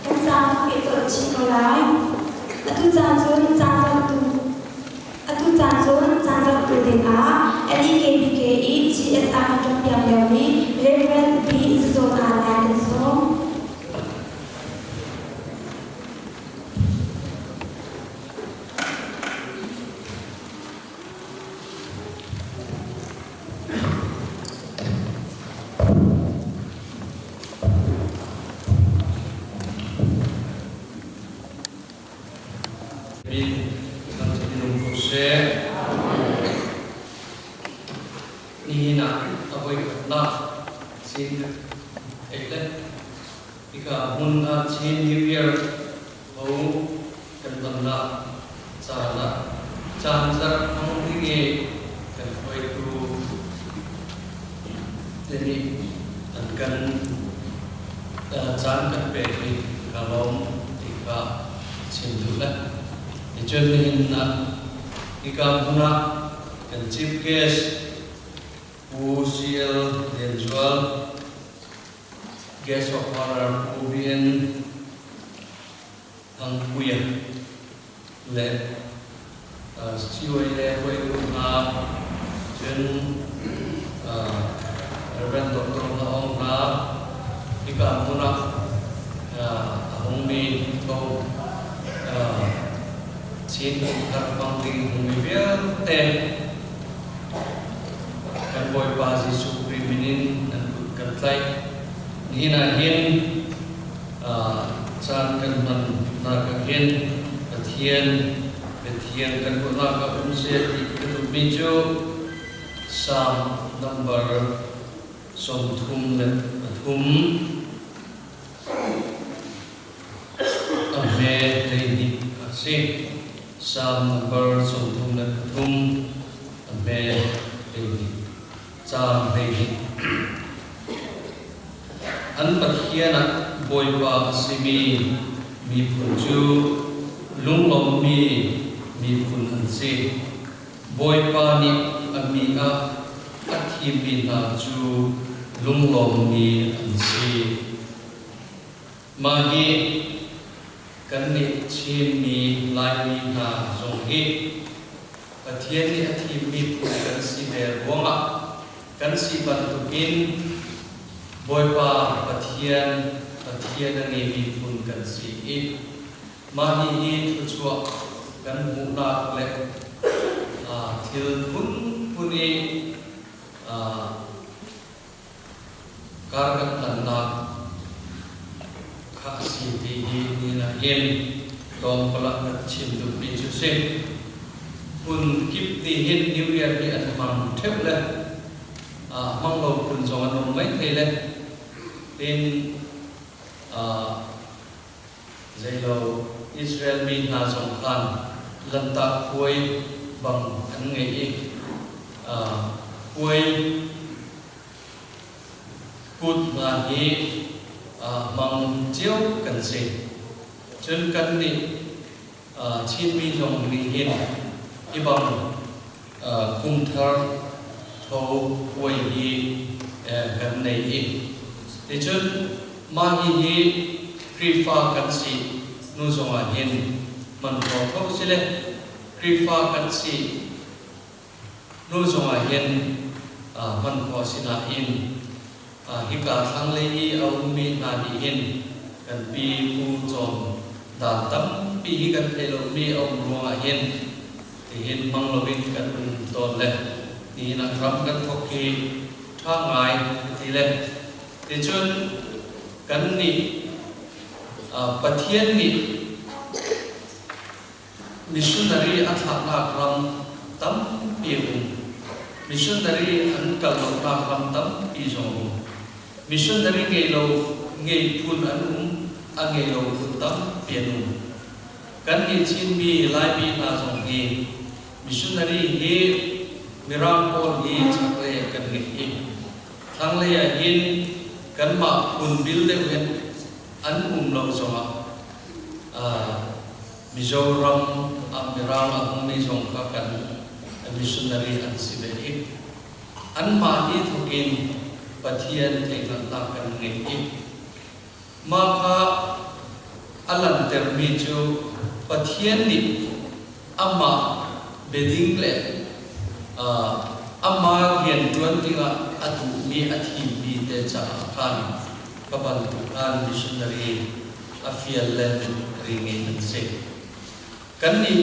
Kan caan pehzulh chih ko lai. Atu caan cun caan zohtu Atu caan cun caan zohtu dingah LEKBK i GSR an ṭuanpiak liomi Rev. B. Zazawn Ah Lai kan sawm. Min thangṭhat in um ko seh. Nihin ah a voikhatnak Chin Eile hika hmun ah Chin New Year ho kan tonnak caan ah caan zarh hmang ding i kan hruaitu te nih an kan caan kan pek i ka lawm ti kha chim duh le. Ticun nihin ah hika hmun ah kan chief guest Pu CL Lian Zual, guest of honor Pu BN Thangpuia le COA le hruaitu hna, cun Reverend Dr. Na Aung hna, hika hmun ah Chin Kumthar hmang ding hmumi vialte kan Bawipa Jesuh Khrih min in nan kut kan tlaih. Nihin ah hin caan kan hmannak ah hin Pathian biathiang kan ruahnak ah um seh ti ka duhmi cu Psalm number 33. A hme 12 a si. Psalm number 33, a hme 12, caang 12. An Pathian ah Bawipa a simi miphun cu lunglawmmi miphun an si. Bawipa nih a mi ah a thimmi hna cu lunglawmmi an si. Mah hi kannih Chinmi Laimi hna zong hi Pathian nih a thimmi phun kan si ve ruangah kan si bantukin Bawipa Pathian Pathian a ngeimi phun kan si i mah hihi thluachuah kan hmuhnak le thil phunphun i Kar kan hlannak kha a si ti hi nihin ah hin tlawmpal ah kan chim duhmi cu si. Phun kip nih hin New Year hi an hmang ṭheu le hmang lo phun zong an um maithei le tin zeilo Israel mi hna zong khan Lanhtak puai bang an ngei i puai Kut hna hi hmang cio kan si. Cun kannih Chinmi zong nih hin hi bang kumthar tho puai hi kan nei i ticun mah hihi Khrihfa kan si hnu zongah hin hman khawh kho si le Khrihfa kan si Hnu zongah hin hman khawh si nain hika thlanglei i a ummi hna nih hin kan pi pu cawn dan tampi hi kan theih lomi a um ruangah hin tihin hmang loin kan um tawn le nihin ah ram kan thok hi ṭha ngai ka ti le ticun kan nih Pathian nih Missionary a thlahnak ram tampi a um. Missionary an kal lonak ram tampi zong a um. Missionary ngei lo ngei phun an um, a ngei lo phun tampi an um. Kannih Chinmi Laimi hna zong hi missionary hi Mirang pawl hi chaklei ah kan ngeih i thlanglei ah hin kanmah phun bil deuh hin an um lo zongah Mizoram ah Mirang a hungmi zong kha kan missionary an si ve i anmah hi thawk in Pathian theihhngalhnak kan ngei i mah kha a lantermi cu Pathian nih amah biading le amah rianṭuan dingah a duhmi a thimmi te caah khan ka bantuk khan missionary a fial le ri ngei an si. Kannih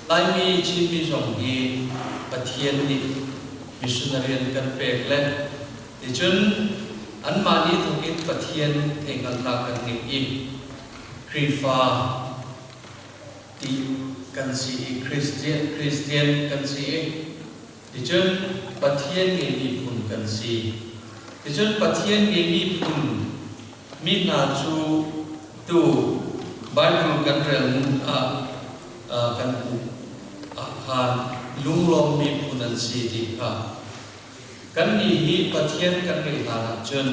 Laimi Chinmi zong hi Pathian nih missionary an kan pek le ticun anmah nih thawkin Pathian theihhngalhnak kan ngeih i Khrihfa ti kan si i Christian Christian kan si i ticun Pathian ngeimi phun kan si. Ticun Pathian ngeimi phun Mi hna cu tu Bible kan rel ah kan hmuh ah khan lunglawmmi phun an si ti kha kannih hi Pathian kan ngeih hlan ahcun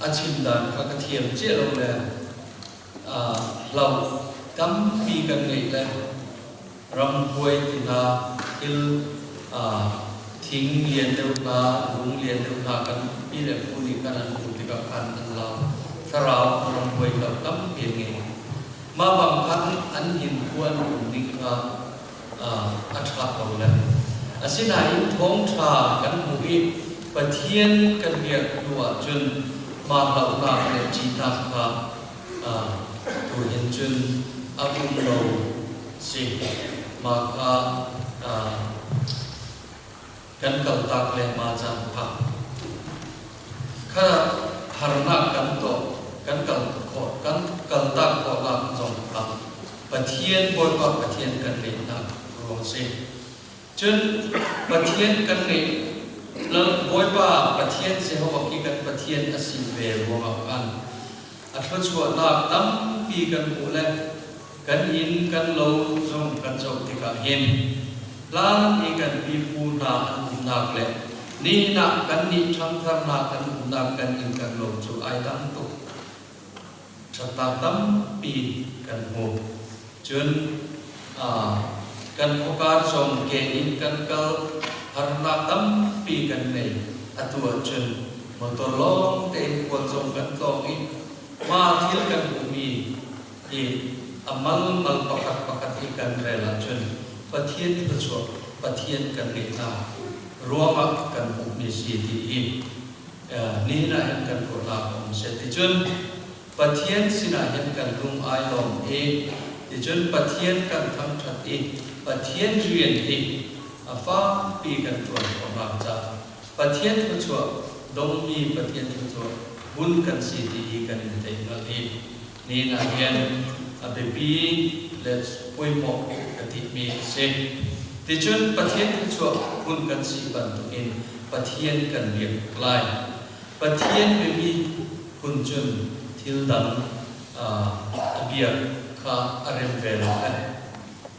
a chim dan kha ka thiam cia lo le hlo tampi kan ngeih le ramhuai ti hna thil thing lian deuh hna lung lian deuh hna kan pi le pu nih khan an hmuh tikah khan an lau thlarau ramhuai hlo tampi an ngei. Mah bang khan an hin khua an um ding kha a ṭha ko le asinain thawngṭha kan hmuh i Pathian kan biak hnu ahcun mah hlauhnak le ṭihnak kha Tu hin cun a um lo si. Mah kha kan kaltak le ma caan phak kha harnak kan tuah kan kal khawh kan kaltak khawhnak zong kha Pathian Bawipa Pathian kan ngeihnak ruang si. Cun Pathian kan ngeih Bawipa Pathian Jehovah khi kan Pathian a si ve ruangah khan a thluachuahnak tampi kan hmuh le kan inn kan lo zong kan zoh tikah hin hlan i kan pipu hna an umnak le nihin ah kannih ṭhangthar hna kan umnak kan inn kan lo cu ai dang tuk. Ṭhatnak tampi kan hmu. Cun kan khuakar zong ke in kan kal, harnak tampi kan ngei. Atu ahcun motor lawng tein khual zong kan tlawng i mah thil kan hmuhmi hi a malmal pakhat pakhat i kan rel ahcun Pathian thluachuah Pathian kan ngeihnak ruangah kan hmuhmi si ti hi nihin ah hin kan ruahnak a um seh ticun Pathian sinah hin kan lung ai lawm i ticun Pathian kan thangṭhat i Pathian rian hi a fakpi kan ṭuan khawhnak ca Pathian thluachuah dongmi Pathian thluachuah hun kan si ti hi kan in theih hngalh i nihin ah hin a biapi le pawimawh ka timi a si. Ticun Pathian thluachuah hun kan si bantukin Pathian kan biak lai. Pathian biami phun cun thil dang a biak kha a rem ve lo eh.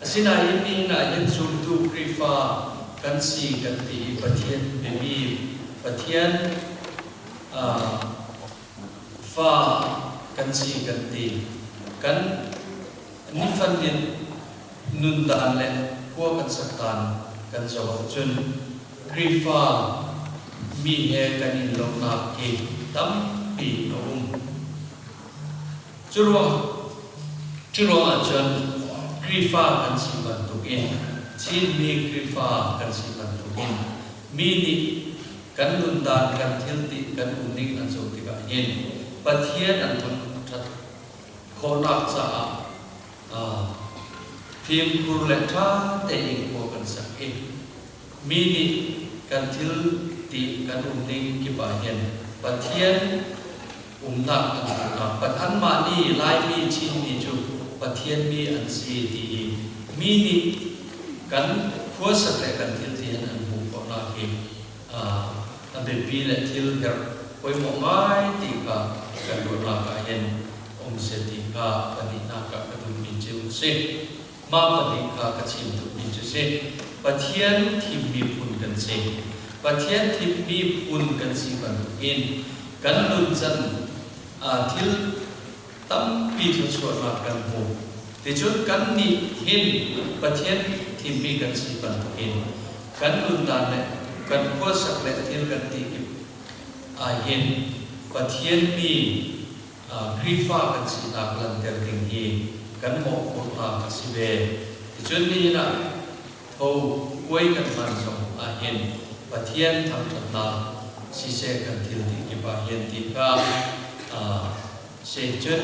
Asinain nihin ah hin zumtu Khrihfa kan si kan ti i Pathian biami Pathian fa kan si kan ti. Kan nifatin nun daan le khua kan sak daan kan zoh ahcun Khrihfa mi he kan in lonak hi tampi a um. Curuang ahcun Khrihfa kan si bantukin Chinmi Khrihfa kan si bantukin mi nih kan nundan kan thilti kan umning an zoh tikah hin Pathian an thangṭhat khawhnak caah fimkhur le ṭha tein khua kan sak i mi nih kan thil ti kan umning kip ah hin Pathian umnak an hmuhnak anmah nih Laimi Chinmi cu Pathian mi an si ti i mi nih kan khuasak le kan thil ti hin an hmuh khawhnak hi a biapi le thil herh pawimawh ngai ti kha kan ruahnak ah hin um seh ti kha pahnihnak ah ka duhmi cu a si. Mah pahnih kha ka chim duhmi cu si. Pathian thimmi phun kan si. Pathian thimmi phun kan si bantukin kan nuncan thil tampi thluachuahnak kan hmu. Ticun kannih hin Pathian thimmi kan si bantukin kan nundan le kan khuasak le thil kan ti kip ahhin Pathian mi Khrihfa kan sinak langhter ding hi kan mawhphurhnak a si ve. Ticun nihin ah tho kuai kan hman zong ahhin Pathian thangṭhatnak siseh kan thil ti kip ahhin ti kha si. Cun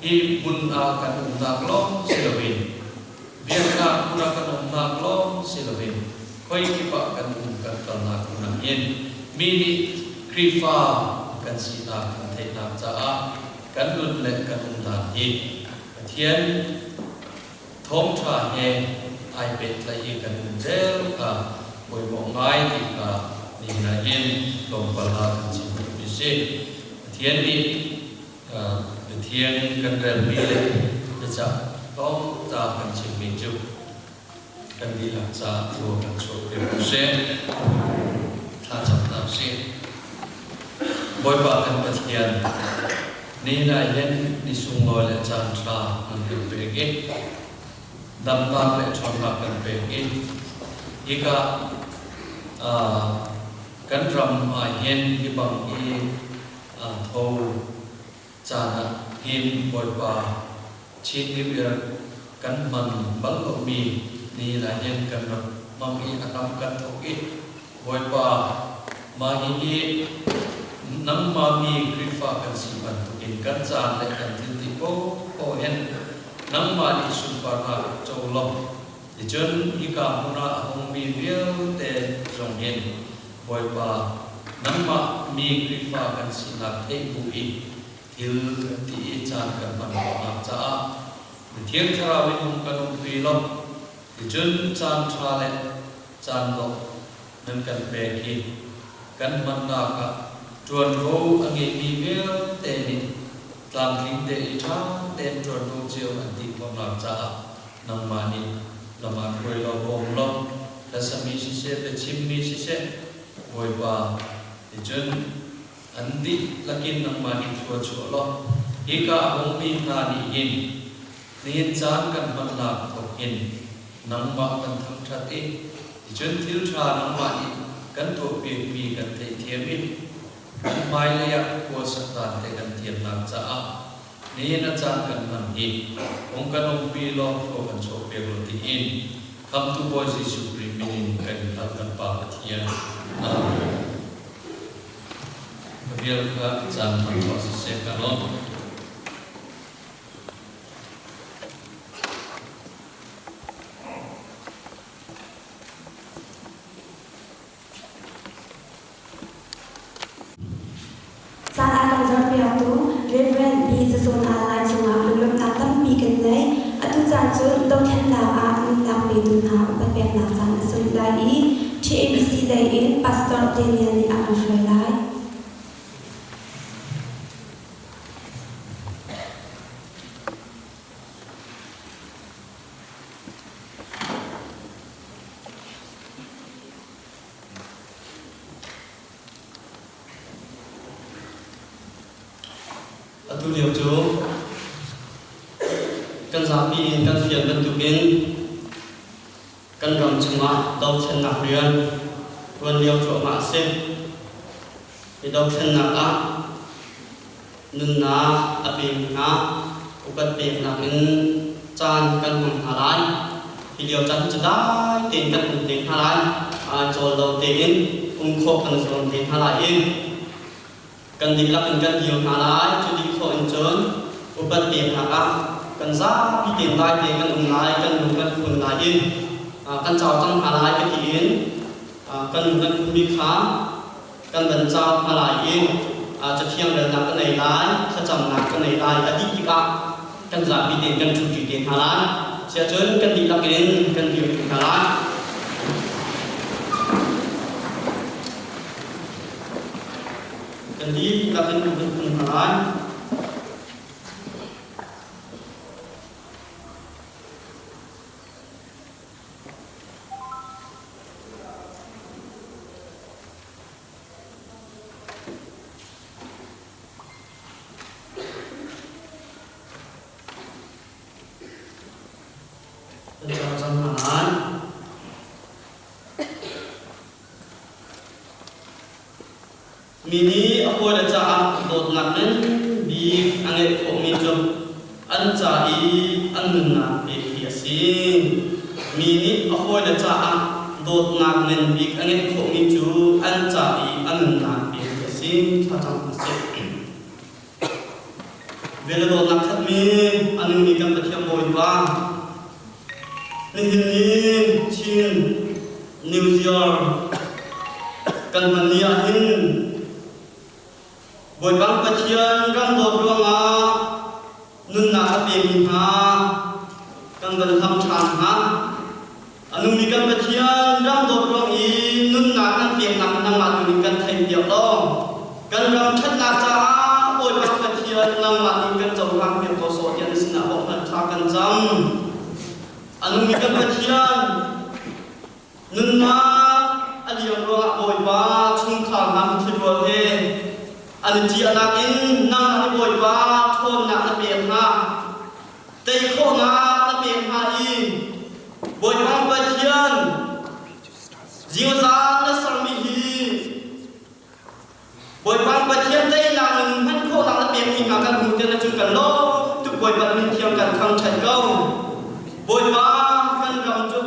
hi hmun ah kan umnak lawng si loin biaknak hmun ah kan umnak lawng si loin khoi kip ah kan um kan kalnak hmun ah hin mi nih Khrihfa kan sinak kan theihnak caah kan nun le kan umnak hi Pathian thawngṭha he ai pehtlaih i kan um zel kha pawimawh ngai ti kha nihin ah hin tlawmpal ah kan chim duhmi a si. Pathian nih Pathian kan relmi le biacah thawngṭha kan chimmi cu kan dihlak caah thlua kan chuahpi ko seh. Thlacam hna usih. Bawipa kan Pathian, nihin ah hin ni sunglawi le caan ṭha nan kan pek i damnak le ṭhawnnak kan pek i hika kan ram ah hin hi bang i tho caan ah hin Bawipa Chin New Year kan hman bal lomi nihin ah hin kan rak hmang i a hram kan thawk i Bawipa mah hihi nangmah mi Khrihfa kan si bantukin kan caan le kan thil ti paohpaoh hin nangmah nih sunparnak co law, ticun hika hmun ah a hungmi vialte zong hin Bawipa, nangmah mi Khrihfa kan sinak theih bu i thil kan ti i caan kan hman khawhnak caah na Thiang Thlarau in hung kan umpi law, ticun caan ṭha le caan dawh nan kan pek i kan hmannak ah ṭuanvo a ngeimi vialte nih tlamtling te i ṭha tein ṭuanvo cio an ti khawhnak caah nangmah nih lam ah hruai law bawm law hlasami siseh biachimmi siseh Bawipa ticun an dihlak in nangmah nih thlua chuah law hika a hungmi hna nih hin nihin caan kan hmannak thawk hin nangmah kan thangṭhat i ticun thil ṭha nangmah nih kan tuahpiakmi kan theihthiam i kan hmailei ah khua sak dan te kan thiamnak caah nihin a caan kan hman hi hung kan umpi law khua kan chuahpiak law tiin Khamtu Bawi Jesuh Khrih min in kan in hal kan Pa Pathian. Amen. Ka vial kha caan hmang tuah siseh ka lawm. Caan a kan zorpiaktu Rev. B. Zazawn Ah Lai cungah lunglawmhnak tampi kan ngei. Atu caan cu dothlennak ah nunnak petu hna upat peknak caan a si rih lai i TABC lei in Pastor Daniel nih a kan hruai lai. Atu lio cu kan zapi in kan fial bantukin kan ram chungah dothlennak rian ṭuan lio cuahmah a si. Hi dothlennak ah nunnak a pemi hna upat peknak in caan kan hmang hna lai. Hi lio caan hi cu dai tein kan um te hna lai. Cawl lo tein um khawh kan zuam te hna lai i kan dihlak in kan dir hna lai. Cu dih khawh in cun upat peknak ah kan zapi tein dai tein kan um lai, kan lung kan phun lai i kan cau cang hna lai ka ti in kan lung kan phunmi kha kan van cau hna lai i cathiang relnak ka nei lai, thlacamnak ka nei lai a dih tikah kan zapi tein kan ṭhuṭi te hna lai. Siahcun kan dihlak in kan dirpi hna lai. Kan dihlak in kan phun hna lai. Kan cam cang hna lai. Mi nih a hawile caah dawtnak ngan bik a ngeih khawhmi cu an ca i an nunnak pek hi a si. Mi nih a hawile caah dawtnak ngan bik a ngeih khawhmi cu an ca i a nunnak pek hi a si. Thlacam hna sih. Vel a dawtnak khatmi a nungmi kan Pathian Bawipa, nihin ni Chin New Year kan hman ni ah hin Bawipa Pathian ram dawt ruangah nunnak a pemi hna kan van hlam ṭhan hna. A nungmi kan Pathian ram dawt ruang i nunnak kan peknak nangmah tu nih kan theihpiak law kan ram ṭhatnak caah Bawipa Pathian nangmah nih kan cohlang piak ko sawh tiah na sinah bawmhhal thla kan cam. A nungmi kan Pathian nunnak a liam ruangah Bawipa chungkhar hna mithirual he an i ciahnak in nangmah nih Bawipa ṭhawnnak na pek hna. Tei khawhnak na pek hna i Bawipa Pathian zingzan na sermi hi Bawipa Pathian teinak in hman khawhnak na pekmi hna kan hmu tiah na cung kan lawm tuk Bawipa min thiang kan thangṭhat ko. Bawipa kan ram cu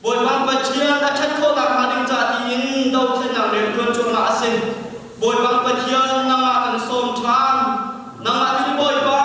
Bawipa Pathian a ṭhat khawhnak hnga ding ca tiin dothlennak rianṭuan cuahmah a si. Bawipa Pathian nangmah kan sawm ṭhan. Nangmah tin Bawipa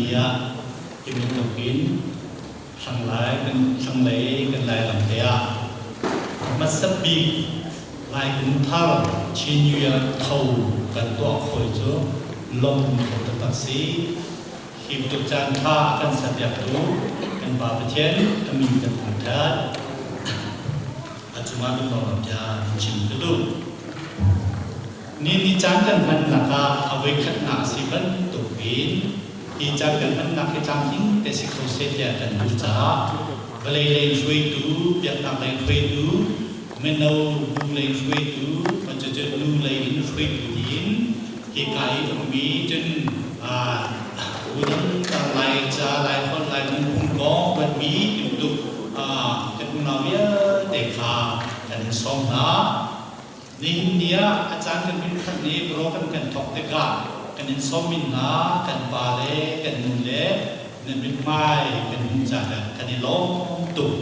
Ni ah hi bantukin thlanglai kan thlanglei kan Lairam te ah hmasa bik Lai Kum Thar Chin New Year tho kan tuah khoi cu lawmh um kho taktak si. Hi bantuk caan ṭha a kan serpiaktu kan Pa Pathian a min kan thangṭhat. A cungah lunglawmhnak bia in chim ka duh. Ni ni caan kan hmannak ah a voikhatnak a si bantukin hi caan kan hmannak hi tlamtling te si kho seh tiah kan duh caah vawlei lei hruaitu, biaknak lei hruaitu, mino bu lei hruaitu, cucu nu lei in hruaitu tiin hika i ummi cun udang Lai ca, Lai holh, Lai nunphung kong ruatmi timtuk kan unau vialte kha kan in sawm hna. Nihin ni ah a caan kan hun phanh i program kan thawk tikah kan in sawmmi hna kan pa le kan nu le nan mithmai kan hmuh caah kan i lawm tuk.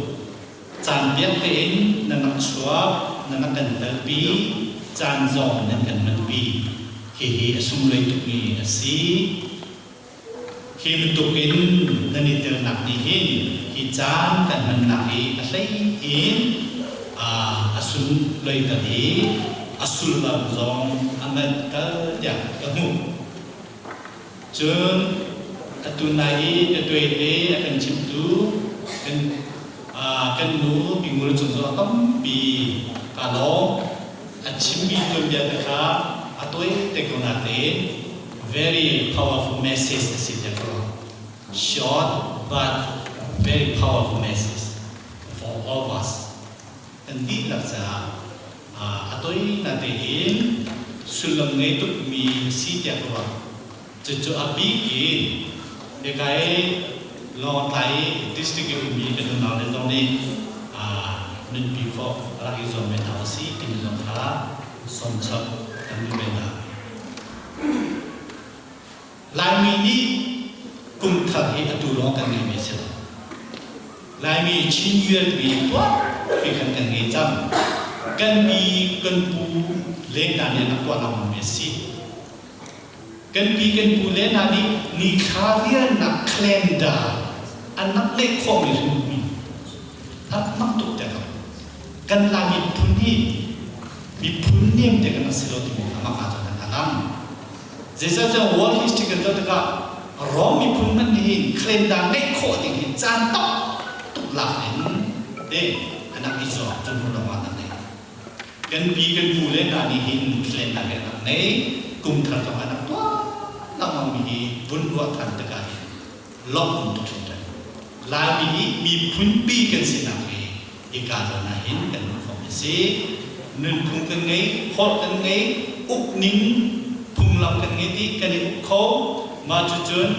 Caan piak tein nan rak chuak, nan rak kan telpi, caan zong nan kan hmanpi. Hihi a sunglawi tukmi a si. Hi bantukin nan i telnak nih hin hi caan kan hmannak hi a hlei in a sunloiter i a sullam zong a nganter tiah ka hmuh. Cun atu nai i biatuaite a kan chimtu kan kan nu Pi Ngur Cung zong a tampi kaa lawm. A chimmi tuanbia te kha a tawi te ko natein very powerful message a si tiah ka ruah. Short but very powerful message for all of us. Kan dihlak caah a toi natein sullam ngei tukmi a si tiah ka ruah. Cucu a bik in hika i Lawngtlai district i ummi kan unau le zong nih nunpi khawh rak i zuam ve hna usih timi zong kha sawmchap kan duh ve hna. Laimi nih kum thar hi atu lawng kan ngeimi a si lo. Laimi Chin Yuan mi tuah ti khan kan ngei cang. Kan pi kan pu le hna nih an rak tuah lengmangmi a si. Kan pi kan pu le hna nih nithla rialnak calendar an rak leh khawhmi hrimhmi a rak mak tuk te ko. Kan Lai miphun hi miphun nem te kan rak si lo timi kha mah ahcun an lang. Zeicahtiah world history kan zoh tikah Rom miphun hmanh nih hin calendar ngeih khawh ding hi caan tam tuk lak in te an rak i zuam cu hnu lawng ah an rak Kan pi kan pu le hna nih hin thlennak an rak ngei. Kum thar zong an rak tuah lengmangmi hi vun ruah than tikah hin lawmh um tuk hringhran. Laimi hi miphun pi kan sinak hi hika zawn ah hin kan hmuh khawh a si. Nunphung kan ngei, holh kan ngei, ukning phunglam kan ngei ti kan i uk kho. Mah cucun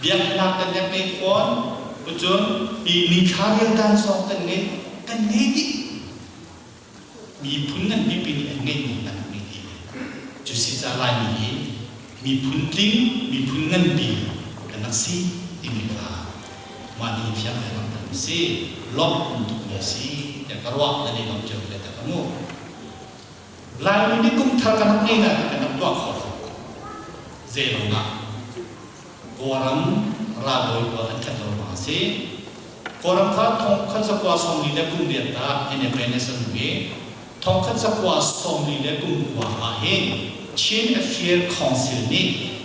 biaknak kan rak ngei fawn. Cun hi nithla rialdan zong kan ngei kan ngei dih. Miphun ngan pipi nih an ngeihmi an rak ngei dih. Cu si ca Laimi hi miphun tling, miphun nganpi kan rak si timi kha mah nih fiang le langhter a si. Lawmh um tukmi a si tiah ka ruah nan i lawm cio ve tak mu. Laimi nih kum thar kan rak ngei nain kan rak tuah kho lo. Zeilawng ah Kawlram ralbawi pawl an that lo ruang a si. Kawlram kha thong khat zakua sawmli le kum riat ah independence an hmu i thong khat zakua sawmli le kum kua ah hin Chin Affair Council nih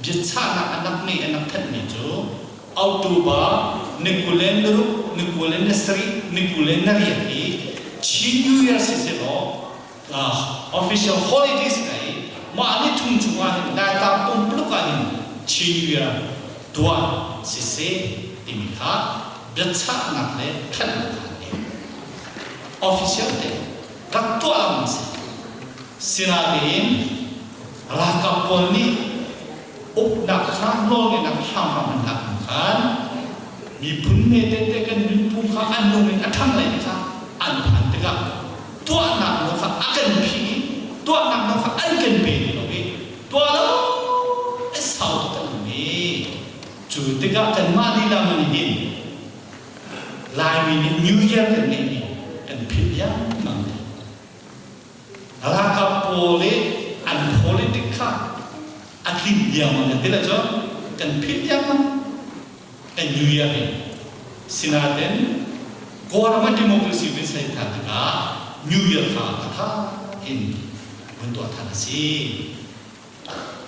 biachahnak an rak ngeih an rak thanhmi cu October ni 20 le ni ruk, ni 20 le ni sarih, ni 20 le ni riat hi Chin New Year sisehlaw official holidays ngai mah ni thum chungah hin Laitlang pumpuluk ah hin Chin New Year tuah siseh timi kha biachahnak le thanhnak kha an ngei. Official te rak tuah lengmang si. Sinain ralkap pawl nih uknak kha nawlngeihnak hramhram an lak hnu khan miphun hme tete kan nunphung kha an nung in a ṭhang lai ti kha an phan tikah tuahnak nawl kha a kan phih i tuahnak nawl kha an kan pe ti lo i tuah lo a sau tuk kan um i cu tikah kanmah lila man hin Laimi nih New Year kan ngeihmi kan philh riangmang. Ralkap pawl i an politic kha a tlin diangmang kan ti le cu kan philh diangmang kan New Year hi. Sinain Kawlram ah democracy vun ser than tikah New Year kha a tha in vun tuah than a si.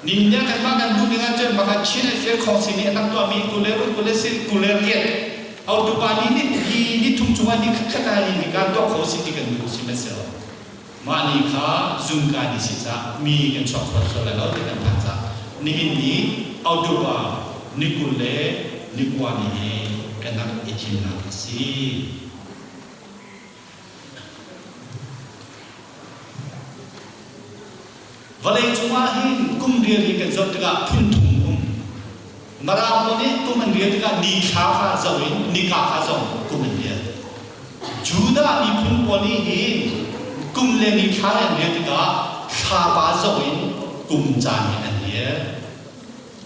Nihin ah kanmah kan duh ning ahcun maka Chin Affair Council nih an rak tuahmi kule kule sil kule riat Autupa ni ni hi ni thum chungah ni khat khat ah ni kan tuah kho si ti kan duh sihmanhsehlaw mah ni kha zungka ni si ca mi kan chuak kho sual lai lo ti kan phan ca nihin ni Autupa ni 20 le ni 9 ni hi kan rak i thimnak a si. Vawleicung ah hin kum rial hi kan zoh tikah phun thum um. Mirang pawl nih kum an rial tikah nithla kha zoh in nika kha zoh kum an rial. Judah miphun pawl nih hin kum le nithla an rial tikah thlapa zoh in kum caan hi an rial.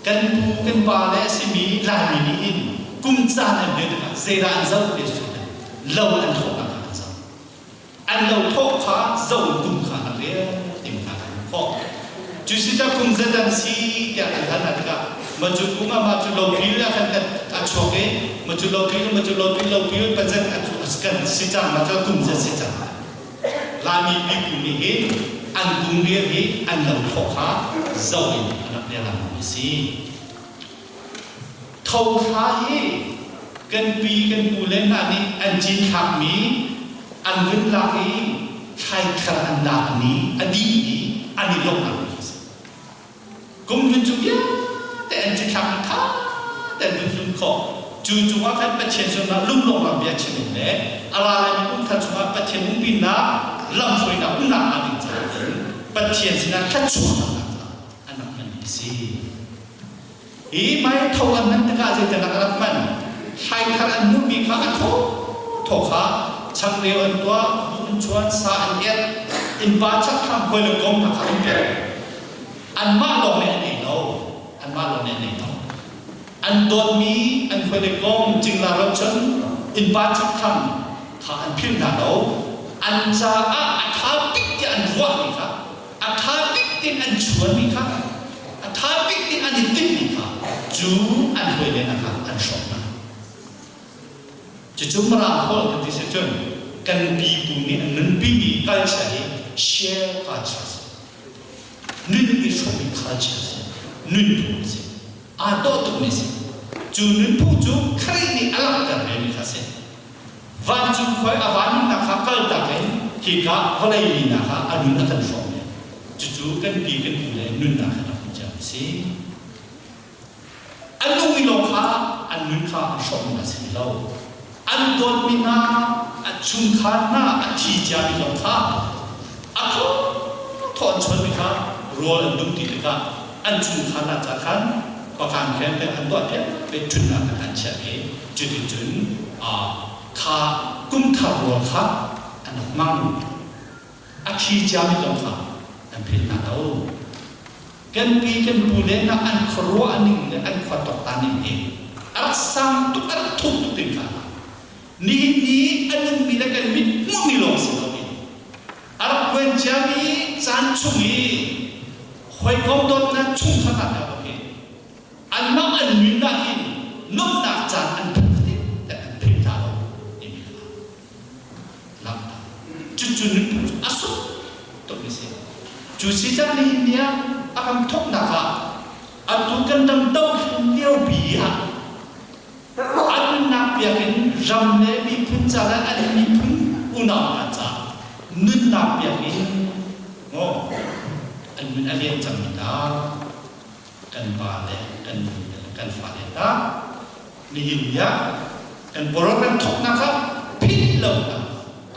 Kan pu kan pa le a simi Laimi nih hin kum caan an rial tikah zeidah an zoh ti a si lo an thawhnak kha an zoh. An lo thawh kha zo kum kha an rel tim kha an khawh. Cu si ca kum zat an si tiah kan hal hna tikah ma cu kum ah mah cu lopil ah khan kan a chuak i ma cu lopil ma cu lopil lopil pazat a cu kan si cang ma cu kum zat si cang. Laimi pipu nih hin an kum rial hi an lo thawh kha zo in an rak rel mi si. Tho thla hi kan pi kan pu le hna nih an cinthlakmi an vun lak i thlaithar an lak ni a dih i an i lawmhnak ni a si. Kum hlun cu vialte an cinthlak i ṭha tein vun tlun khawh. Cu cungah khan Pathian sinah lunglawmhnak bia chim in le a ra laimi kum thar chungah Pathian umpinak lamhruainak umnak hnga ding caah in Pathian sinah thluachuahnak caah an rak hmanmi a si. Hi mai tho an hman tikah zeitin a rak hman? Thlaithar an hmuhmi kha a thaw thaw kha changreu an tuah, buh an chuan, sa an et, innpa chakthlam hawi le kom hna kha an pek. Anmah lawng nih an ei lo. Anmah lawng nih an ei lo. An dawtmi an hawi le kom cingla rochan innpa chakthlam kha an philh hna lo. An caah a ṭha bik tiah an ruahmi kha a ṭha bik in an chuanmi kha a ṭha bik in an i timhmi kha cu an hawile hna kha an hrawk hna. Cucu Mirang holh kan ti si cun kan pipu nih an nunpimi culture hi share culture a si. Nun i hrawmmi culture a si. Nunphung a si. Aa dawh tukmi a si. Cu nunphung cu Khrih nih a langhter vemi kha a si. Vancung khua i a van nunnak kha kaltak in hika vawlei minak ah a nun a kan hrawm i cucu kan pi kan pu le nunnak he rak cio a si. An nung i lawng kha an nun kha an hrawm a si lo. An dawtmi hna, a chungkhar hna a thi ciami zong kha a thaw thaw an chuanmi kha rawl an dum ti tikah an chungkhar hna ca khan pakan khen te an tuah piak ve ṭhutnak an chiah i Cuticun kha kum thar rual kha an rak hmang. A thi ciami zong kha an philh hna lo. Kan pi kan pu le hna an khuaruah ning le an khua tuaktan ning hi a rak sang tuk a rak thuk tuk ding kha nihin ni a nungmi le kan mit hmuhmi lawng si loin a rak luan ciami caan chung i hawikom dawtnak chungkhar hna hi anmah an nunnak hin nuamhnak caan an phanh fatin te an philh hna lo timi kha langhter. Cucu nunphung cu a sung tukmi si. Cu si cang nihin ni ah a kan thawknak ah atu kan ram dothlen liopi ah a nunnak biakinn ram le miphun ca le an miphun unau hna ca nunnak biakinn maw an nun a liam cangmi hna kan pa le kan nu le kan fale hna nihin ni ah kan program thawknak ah philh lonak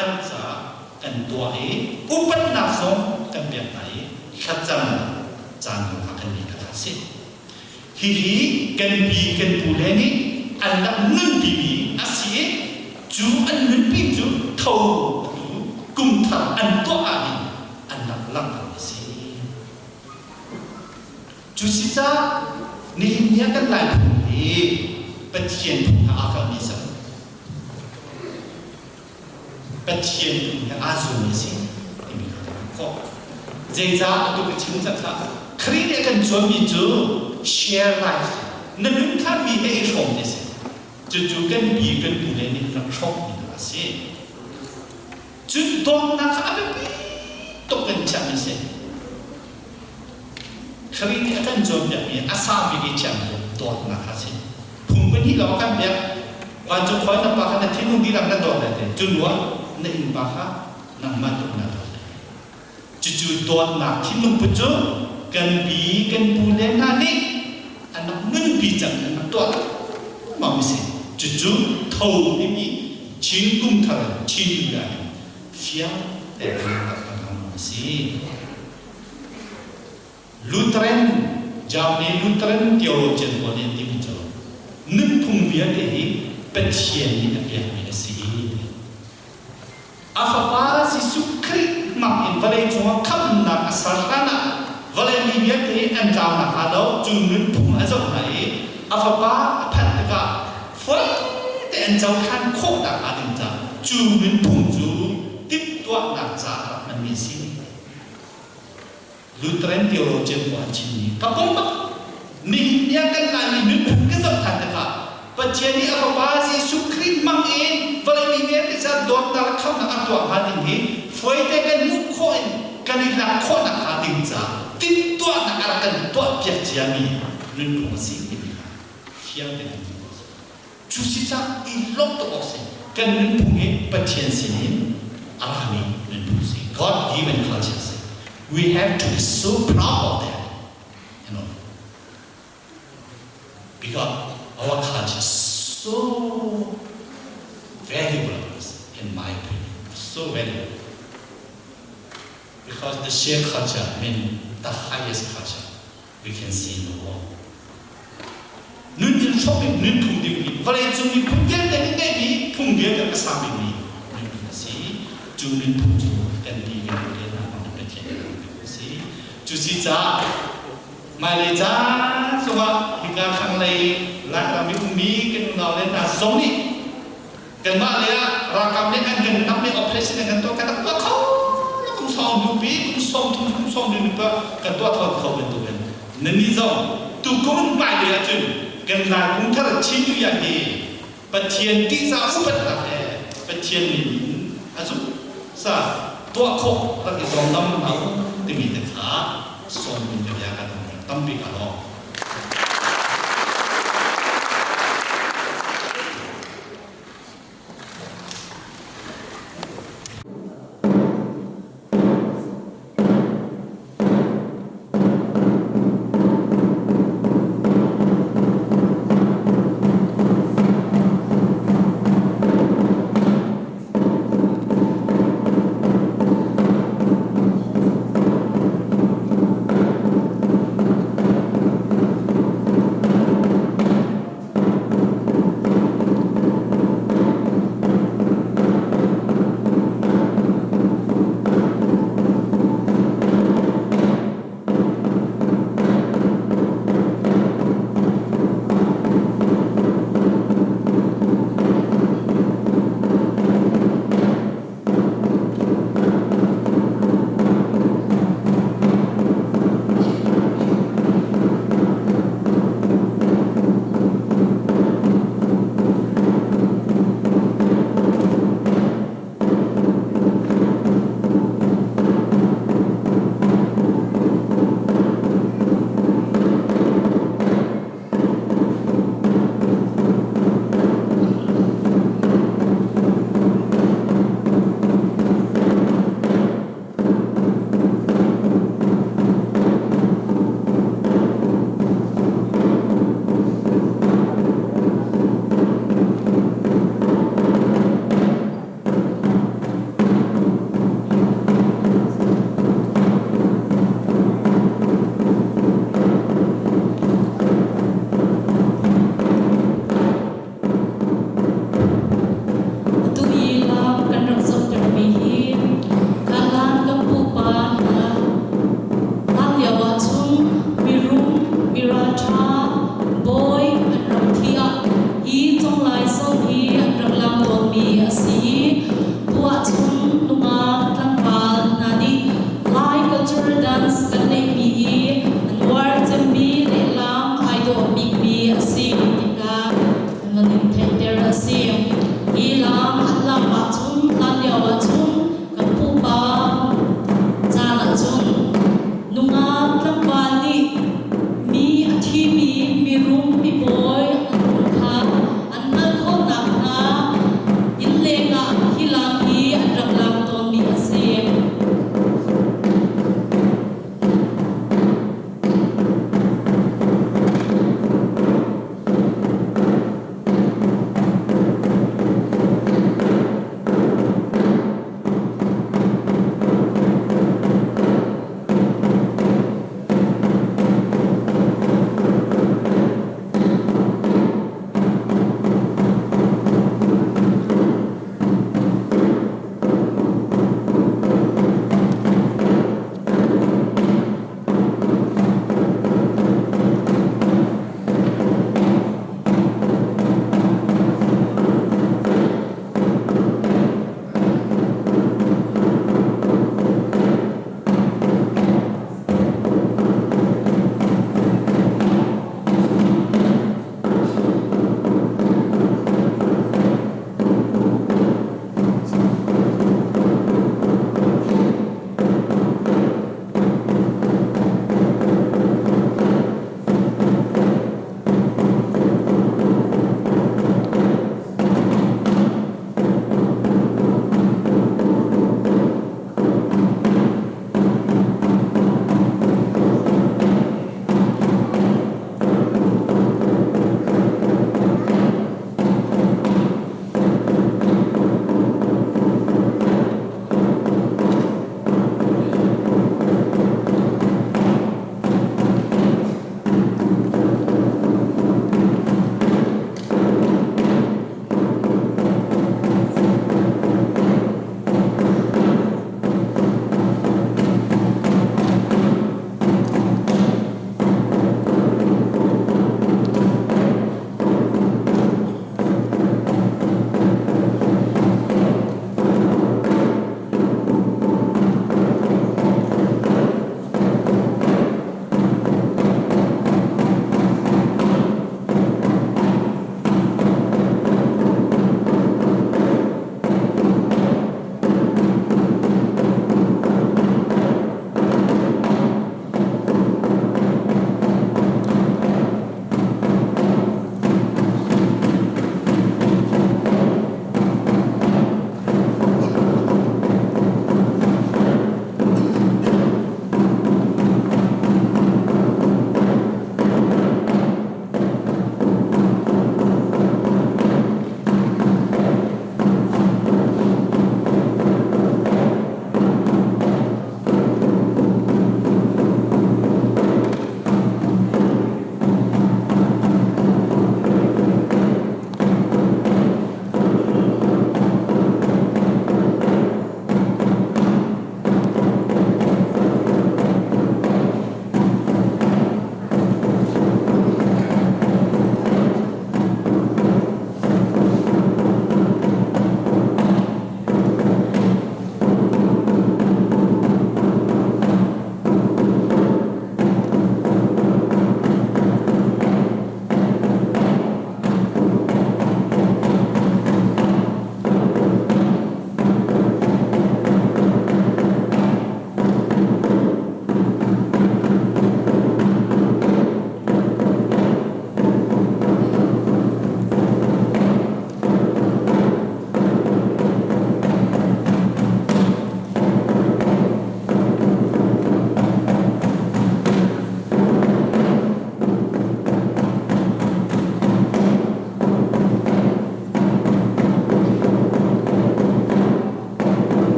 an caah kan tuah i upatnak zong kan pek hna i thlacamnak caan zong kha kan ngei kha a si. Hihi kan pi kan pu le nih an rak nunpimi a si i cu an nunpi cu tho tu kum thar an tuah ahhin an rak langhter a si. Cu si caah nihin ni ah kan Lai phung hi Pathian phung he aa kalmi a si. Pathian phung he aa zulmi a si timi kha kan hmuh khawh. Zeicah atu ka chim cang kha? Khrih nih a kan cawnmi cu share life na nun kha mi he i hrawm ti si. Cucu kan pi kan pu le nih rak hrawmmi hna a si. Cun dawtnak kha a biapi tuk in chiahmi a si. Khrih nih a kan cawnpiakmi a sang bik i chiahmi cu dawtnak kha a si. Phung pahnih lawng a kan pek. Vancung khua na pa kha na thinlung dihlak na dawt lai te. Cu hnuah na innpa kha nangmah tuk na dawt lai. Cucu dawtnak thinlung put cu kan pi kan pu le hna nih an rak nunpi cang an rak tuah lengmang mi si. Cucu tho timi Chin kum thar Chin New Year hin fiang tein rak kan a si. Lutheran Germany Lutheran theologian pawl nih an timi cu nunphung vialte hi Pathian nih a pekmi a si. A fapa Jesuh Khrih hmang in vawlei cungah khamhnak a ser hlanah vawlei mi vialte hi an tlau nakhnga lo cu nunphung a zoh hna i a fapa a phanh tikah fawi te an cohlan khawh nakhnga ding caah cu nunphung cu timhtuahnak caah a rak hmanmi a si. Lutheran theologian ko an chimmi ka pom bak. Nihin tiang kan Laimi nunphung ka zoh than tikah Pathian nih a Fapa Jesuh Khrih hmang in vawlei mi vialte ca dawtnak le khamhnak a tuah hnga ding hi fuaite kan hmuh khawh in kan i lak khawh nakhnga ding ca timhtuahnak a rak kan tuahpiak ciami nunphung a si timi kha fiang tein kan hmuh khawh. Cu si cah i lawmh tuk awk si. Kan nunphung hi Pathian sinin a rami nunphung si. God given culture si. We have to be so proud of that. You know. Because our culture is so valuable in my opinion. So valuable. Because the share culture mean the highest culture we can see in the world. Nun in hrawk in nunphung dingmi vawleicung miphun vialte nih ngeihmi phung vialte a sang bikmi nunphung a si. Cu nunphung cu kan pi kan pu le hna hmang in Pathian nih a si. Cu si caah hmailei caan zongah hika thlanglei Lairam i ummi kan unau le hna zong nih kanmah lei ah ralkap nih an kan nam i operation an kan tuah kan rak tuah kho lo kum sawm hnupi kum 30 kum 30 pa kan tuah thawn kho bantukin nannih zong tukum hmailei ahcun kan Lai kum thar Chin New Year hi Pathian tihzah upatnak he Pathian min in a zumh sa tuah khawh rak i zuam dam hna u timi te kha sawm in ka bia ka tampi ka lawm. mi a si tikah kan in theihter a si. Hi lam an lam ahcun hlan lio ahcun kan pupa caan ahcun nungak tlangval nih mi a thimi mirum mibawi an um kha an hngalh khawh nakhnga inn leng ah hi lam hi an rak lam tawnmi a si.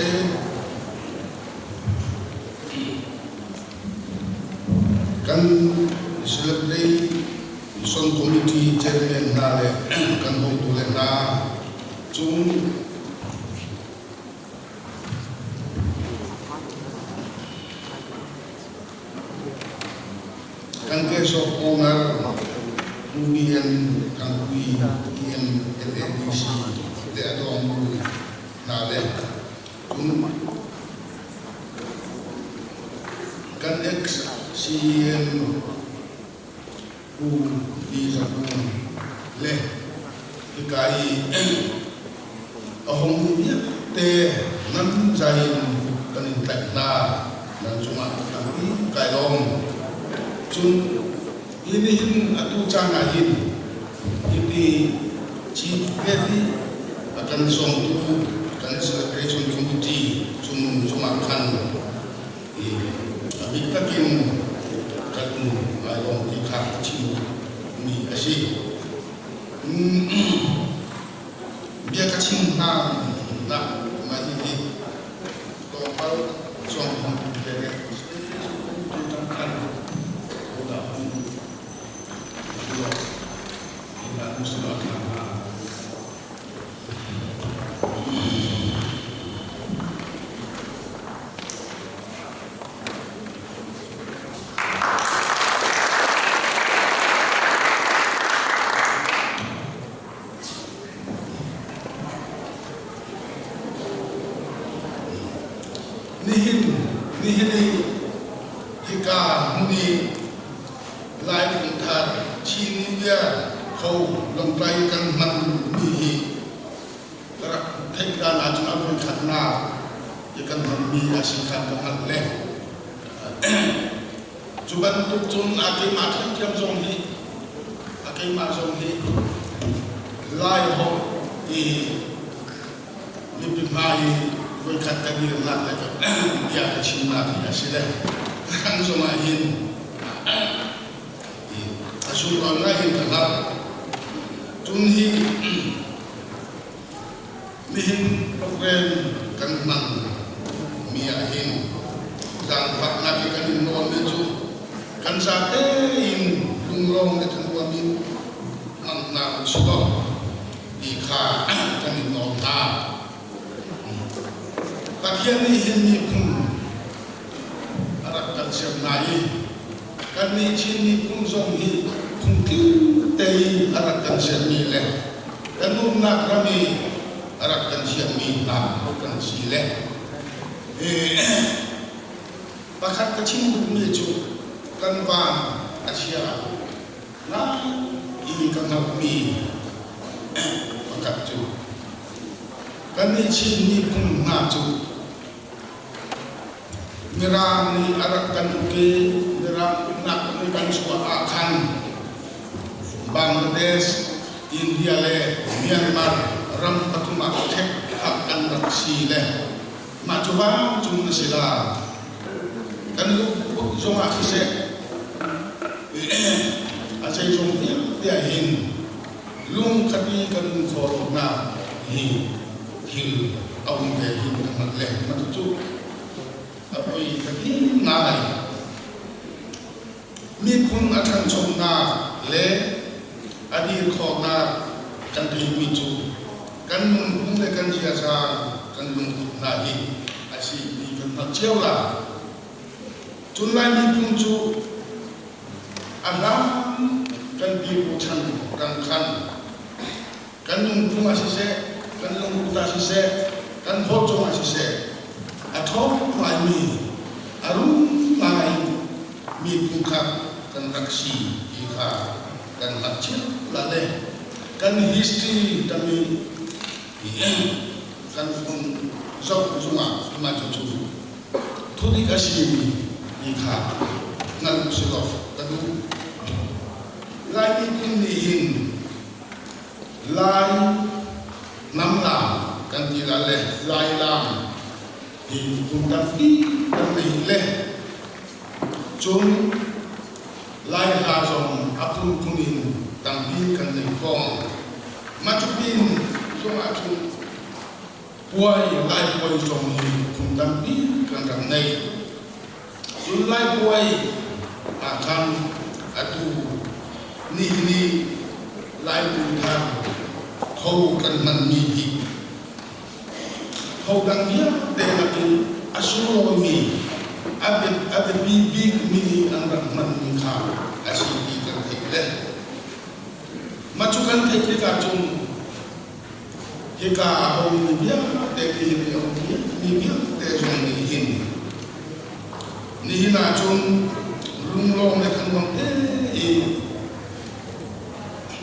siseh, kan Celebration Committee chairman hna le kan hotu le hna cung kan guest of honor UBN Thangpui EM LADC le a dawngtu hna le cun kan ex CEM Pu Ti Za Kung le hika i a hung vialte nan zai in kan in tlaih hna nan cungah tampi kai lawm. Cun hi nihin atu caan ah hin hiti Chief Kathy a kan sawmtu kan celebration committee cung cungah khan a bik takin kan ngai lawm ti kha a chim mi a si. Bia ka chim hna nak mah hihi tlawmpal sawm hong te le tu khan ko dah hung Nihin nihin i hika hmun i Lai Phungthar Chin New Year tho Lawngtlai kan hman mi hi ka rak theih hlan ahcun a voikhatnak i kan hmanmi a si kha ka hngalh le cu bantuk cun a keimah ṭhiamṭhiam zong hi a keimah zong hi Lai holh i mipi hmai i voikhat ka dirnak le ka bia ka chimnak hi a si le kan zong ah hin a sunglawi ngai in ka hngalh. Cun hi nihin program kan hman mi ah hin zaangfaknak i kan in nawl mi cu kan zate in lunglawm le thanuam in hmang hna usih law ti kha kan in nawl hna. Pathian nih hin miphun a rak kan ser hna i kannih Chin miphun zong hi phungtling te i a rak kan sermi le kan umnak ram i a rak kan siammi hna kan si le pakhat ka chim duhmi cu kan van a chia ngai i ka hngalhmi pakhat cu kannih Chin miphun hna cu Mirang nih a rak kan uk i Mirang uknak in kan chuah ah khan Bangladesh, India le Myanmar ram pathum ah ṭhek khak kan rak si le mah cu vancung a si la. Kan lungput zongah siseh a zeizong vialte ah hin lungkhat i kan um khawh lonak hi thil a um ve hin ka hngalh le mah cucu a poi ka ti ngai. Miphun a ṭhanchonak le a dir khawhnak kan theihmi cu kan nunphung le kan ziaza kan lungput hna hi a si ti kan hngalh cio la. Cun Lai miphun cu a hlan kan pipu chan rang khan kan nunphung ah siseh, kan lungput ah siseh, kan holh cungah siseh, a ṭhawng ngaimi, a rum ngai miphun kha kan rak si ti kha kan hngalh cio la le kan history tam i kan hun zoh zungah mah cucu thudik a si ti kha hngalh usih law ka duh. Lai miphun nih hin Lai hnamlam kan ti la le Lai lam hi phun tampi kan nei le cun Lai hla zong a phunphun in tampi kan nei fawn. Mah cu pin zongah cun puai Lai puai zong hi tampi kan rak nei. Cun Laipuai ah khan atu nihin i Laitu thar tho kan hmanmi hi tho dang vialte nakin a sunglawimi a biapi bikmi an rak hmanmi kha a si ti kan theih le mah cu kan theih tikah cun Hika a homi vialte nihin i a ummi vialte zong nih hin nihin ahcun lunglawm le thannuam tein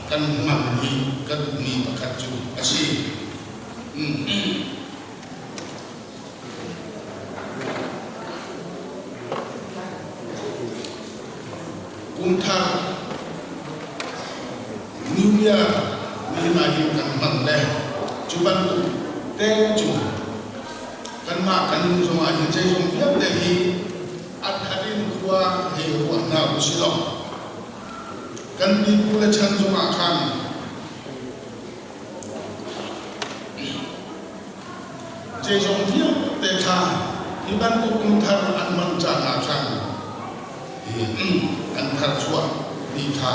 kan hman hi ka duhmi pakhat cu a si. Kum thar New Year nihin ah hin kan hman le cu bantuk te cu kanmah kan nun zongah hin zeizong vialte hi a thar in khua hei ruah hna usih law kan pipu le chan zongah khan Zeizong vialte kha hi bantuk kum thar an hman caan ah khan an tharchuah mi kha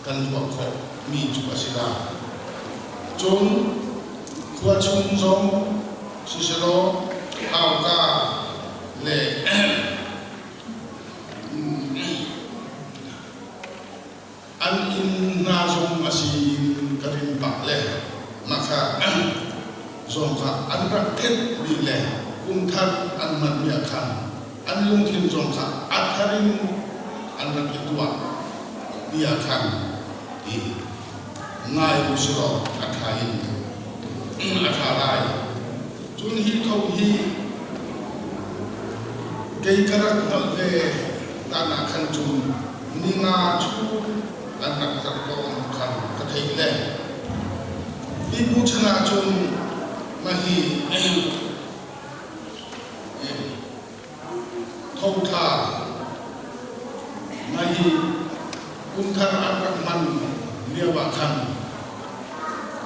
kan tuah khawh mi cu a si lai. Cun khua chung zong siselaw hauka le An inn hna zong a si in ka rin bak le mah kha zong kha an rak thenh dih le kum thar an hmanmi ah khan an lungthin zong kha a thar in an rak i tuah ti ah khan ti ngai u si law a ṭha in a ṭha lai. Cun hi tho hi kei ka rak hngalh ve dan ah khan cun ni nga cu an rak tar tawn khan ka theih le pipu chan ahcun mah hi tho thla mah hi kum thar an rak hman lio ah khan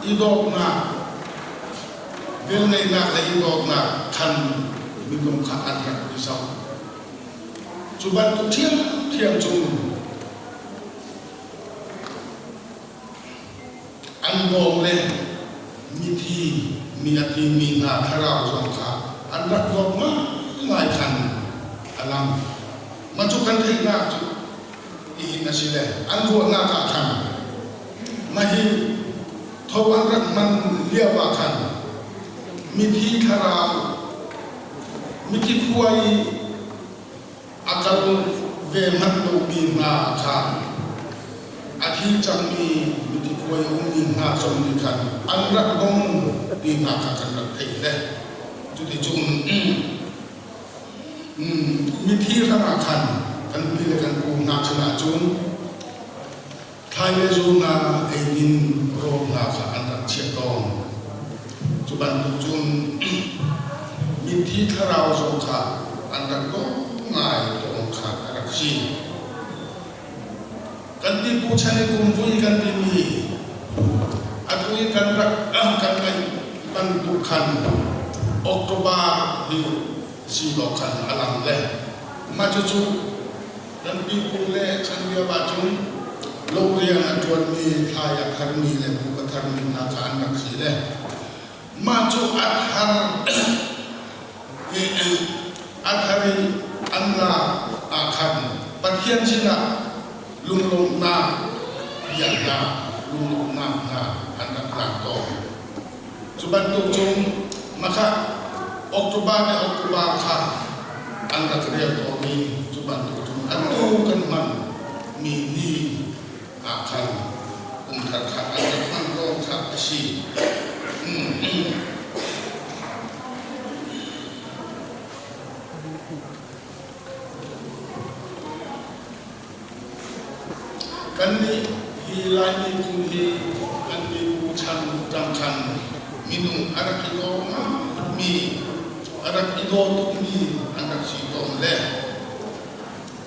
i dawtnak velngeihnak le i dawtnak khan minung kha an rak i zoh. Cu bantuk ṭhiamṭhiam cun an bawm le mithi mi a timi hna thlarau zong kha an rak dawt ngaingai khan a lang. Mah cu kan theihnak cu hihin a si le an ruahnak ah khan mah hi tho an rak hman lio ah khan mithi thlarau Mithi khua i a kal ve manh lomi hna kha a thi cangmi mithi khua i ummi hna zong nih khan an rak dong ti hna kha kan rak theih le cuticun mithi hrangah khan kan pi le kan pu hna chan ahcun thlai le zu hna eidin rawl hna kha an rak chiah tawn. Cu bantuk cun mithi thlarau zong kha an rak lawm ngai tawn kha a rak si. Kan pipu chan i kumvui kan timi atu i kan rak kan ngaih bantuk khan October hi si law khan a lang le mah cucu Kan pipu le chan lio ahcun lo rian a ṭuanmi, thlai a tharmi le buuk a tharmi hna kha an rak si le mah cu a thar a thar i an lak ah khan Pathian sinah lunglawmhnak biaknak lunglawmhnak hna an rak lak tawn. Cu bantuk cun mah October le October kha an rak rel tawn i cu bantuk cun atu kan hman mi ni ah khan kum thar kha an rak hman tawn kha a si. Kannih hi Laimi phun hi kan pipu chan ṭang khan minung a rak i daw mi a rak i daw tukmi an rak si tawn le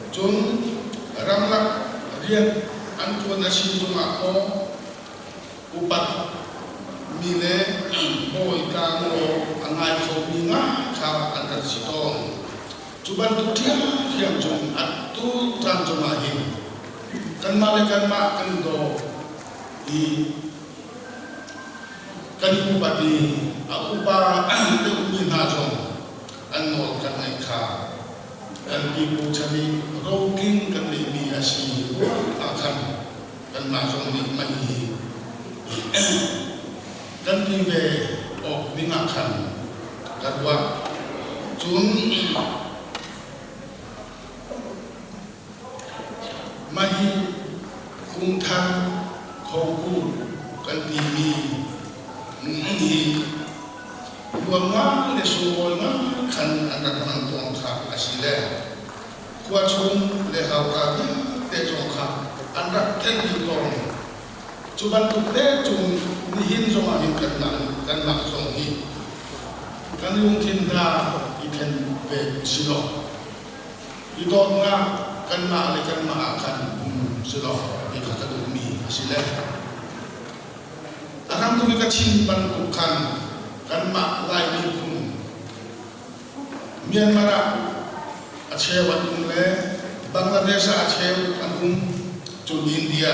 cun ramlak rian an ṭuan a si zongah maw upat mi le bawi tlang law a ngai khomi nga kha an rak si tawn. Cu bantuk ṭhiamṭhiam cun atu caan zongah hin kanmah le kanmah kan i daw i kan i upat i a upa deuhmi hna zong an nawl kan ngaih kha kan pipu chan i rotling kan neihmi a si ruang ah khan kanmah zong nih mah hi kan ti ve awk ding ah khan ka ruah. Cun mah hi Kungthar Khoku kan timi hi nuam ngai le sunglawi ngai khan an rak hman tawn kha a si le khua chung le hauka vialte zong kha an rak theih dih tawn. Cu bantuk te cun nihin zongah hin kanmah zong hi kan lungthin hna i then ve si law i dawtnak kanmah le kanmah ah khan um si law ti kha ka duhmi a si le a ram tuk i ka chim bantuk khan kanmah Lai miphun Myanmar ah a cheu an um le Bangladesh ah a cheu an um, cun India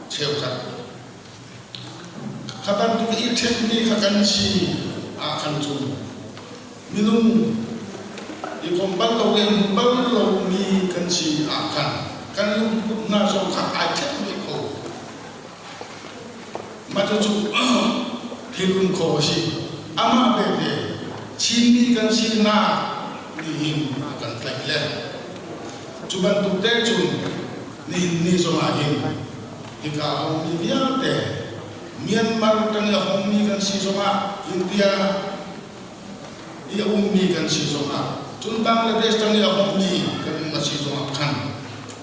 cheukhat. Kha bantuk i ṭhenmi kha kan si ah khan cun minung i kom bal lo le hmu bal lomi kan si ah khan kan lungput hna zong kha ai ṭhen ve kho. Mah cucu thil um kho a si. Amah belte Chinmi kan sinak nihin a kan tlaih le cu bantuk te cun nihin ni zongah hin hika a ummi vialte Myanmar tang i a hongmi kan si zongah India i a ummi kan si zongah cun Bangladesh tang i a hongmi kan um a si zongah khan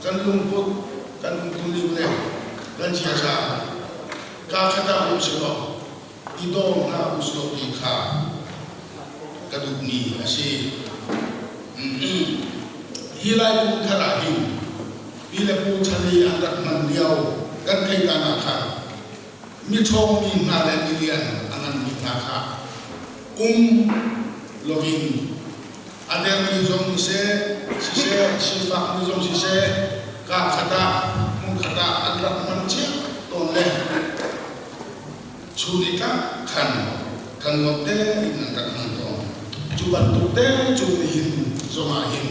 kan lungput kan umtuning le kan ziaza kaa khat ah um selaw i daw hna u selaw ti kha ka duhmi a si. Hi Lai kum thar ah hin pi le pu chan i an rak hman lio kan theih dan ah khan miṭhawngmi hna le milian a nganmi hna kha um loin a dermi zong siseh, siseh, sifakmi zong siseh, kaa khat ah hmun khat ah an rak hman cio tawn le chun i tlak khan kan ngawt tein an rak hman tawn. Cu bantuk te cu nihin zongah hin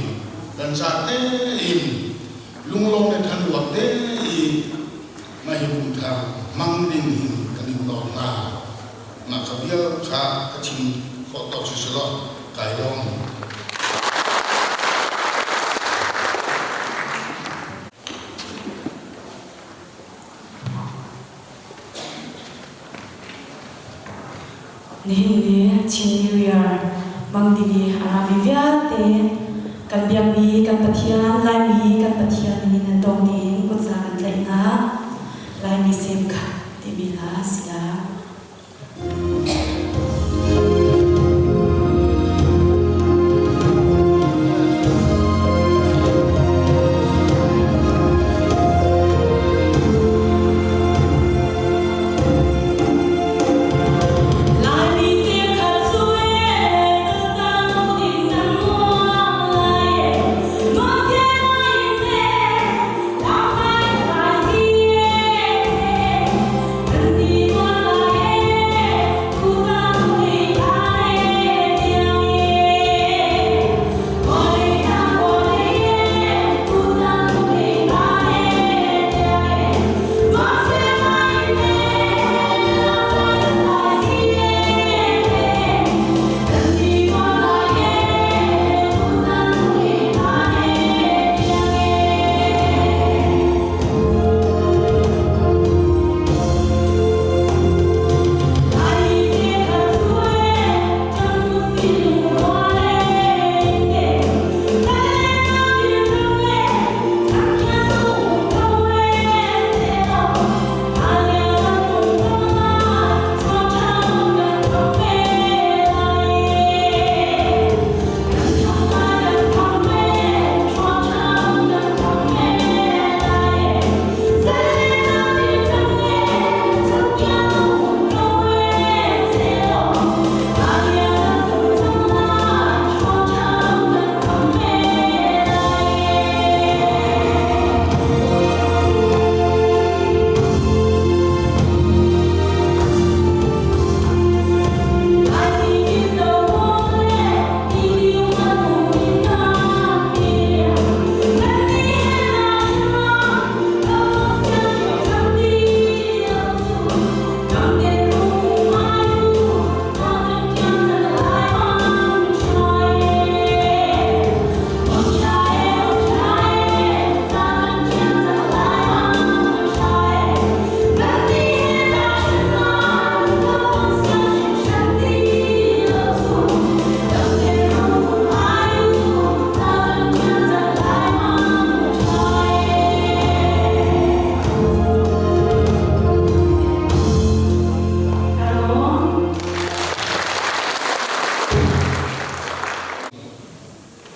kan za tein lunglawm le thanuam te i mah hi kum thar hmang ding hin kan in nawl hna. Mah kha vial kha ka chim khawh tawk si selaw kai lawm. Nihin ni Chin New Year mang ding i a rami vialte kan biakmi kan Pathian Laimi kan Pathian min in nan dong tiin kutza kan tlaih hna. Laimi sem khat timi hla si la. Laimi sem khat cu e tang ding nan nuam lai e nuam sia lai in le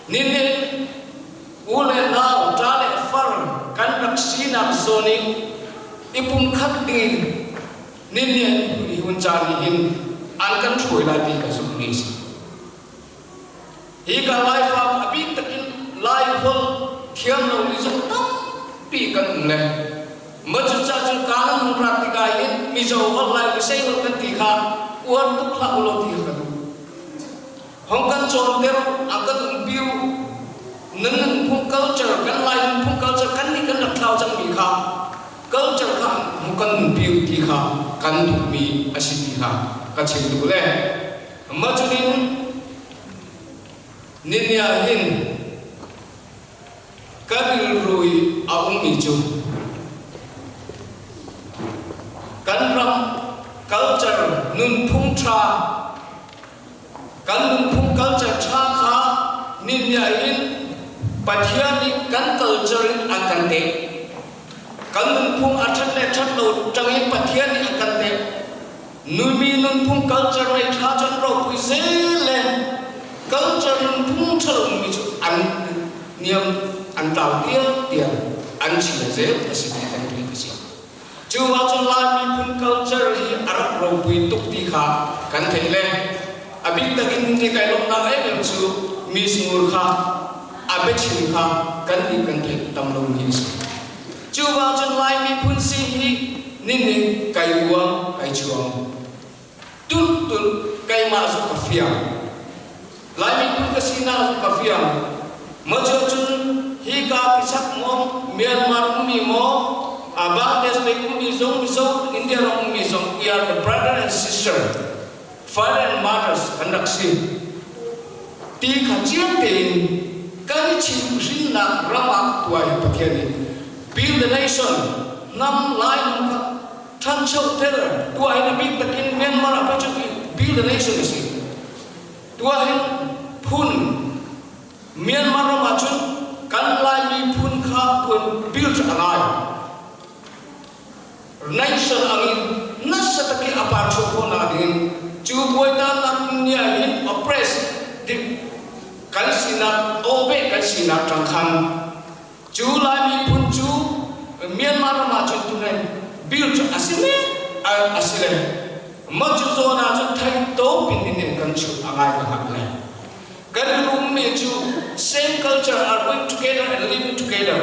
Nihin u le nau, ṭa le far kan rak sinak zawn in i pumkhat dingin nihin hi hun caan nih hin an kan hruai lai ti ka zumhmi a si. Hi ka Laifa a bik takin Lai holh thiam lomi zong tampi kan um le ma cucaah cun ka nan hung rat tikah hin Mizo holh Lai Lusei holh kan ti kha uar tuk hlah u law ti kha ka duh. Hong kan cawnter a kan umpi u. Nan nunphung culture, kan Lai nunphung culture kan nih kan rak thlau cangmi kha culture kha hong kan nunpi u ti kha kan duhmi a si ti kha ka chim duh le mah cunin ninia hin ka rilru i a ummi cu kan ram culture nunphung ṭha Kan nunphung culture ṭha kha ninnia in Pathian nih kan culture in a kan teh. Kan nunphung a ṭhat le ṭhat lo ṭang in Pathian nih a kan teh. Numi nunphung culture ngei ṭha cu an ropui zel le culture nunphung ṭhalo mi cu an niam an tlau tiang tiang an chia zel a si ti kan theih a si. Cu ahcun Lai miphun culture hi a rak ropui tuk ti kha kan theih le a bik takin ni kai lawmhnak em em cu mi sngur kha a biachim kha kan nih kan theih tam lomi a si. Cu ahcun Lai miphun si hi ninin kai uang kai chuang tun tun keimah cu ka fiang. Lai miphun ka sinak cu ka fiang. Maw cu cun hi ka tichak maw Myanmar ummi maw Bangladesh lei ummi zong Mizo India ram ummi zong we are the brother and sister father and mothers kan rak si ti kha chiang tein kan i chimhrinnak ram ah tuah hi Pathian nih build the nation hnam lai nung kha ṭhanchoter tuah hin a bik takin Myanmar ah pei cu build the nation a si tuah hin phun Myanmar ram ah cun kan Laimi phun kha tuan build a ngai nation angin nasa taki a par chuah khawh nak ding cu buaitan nia hin oppress dik kan sinak obe kan sinak ṭang khan Cu Lai miphun cu Myanmar ram ah cun tunen bill cu a si men a si le mah cu zawn ah cun thei tawp in in kan chuh a ngai ka hngalh le kan rummi cu same culture are going together and living together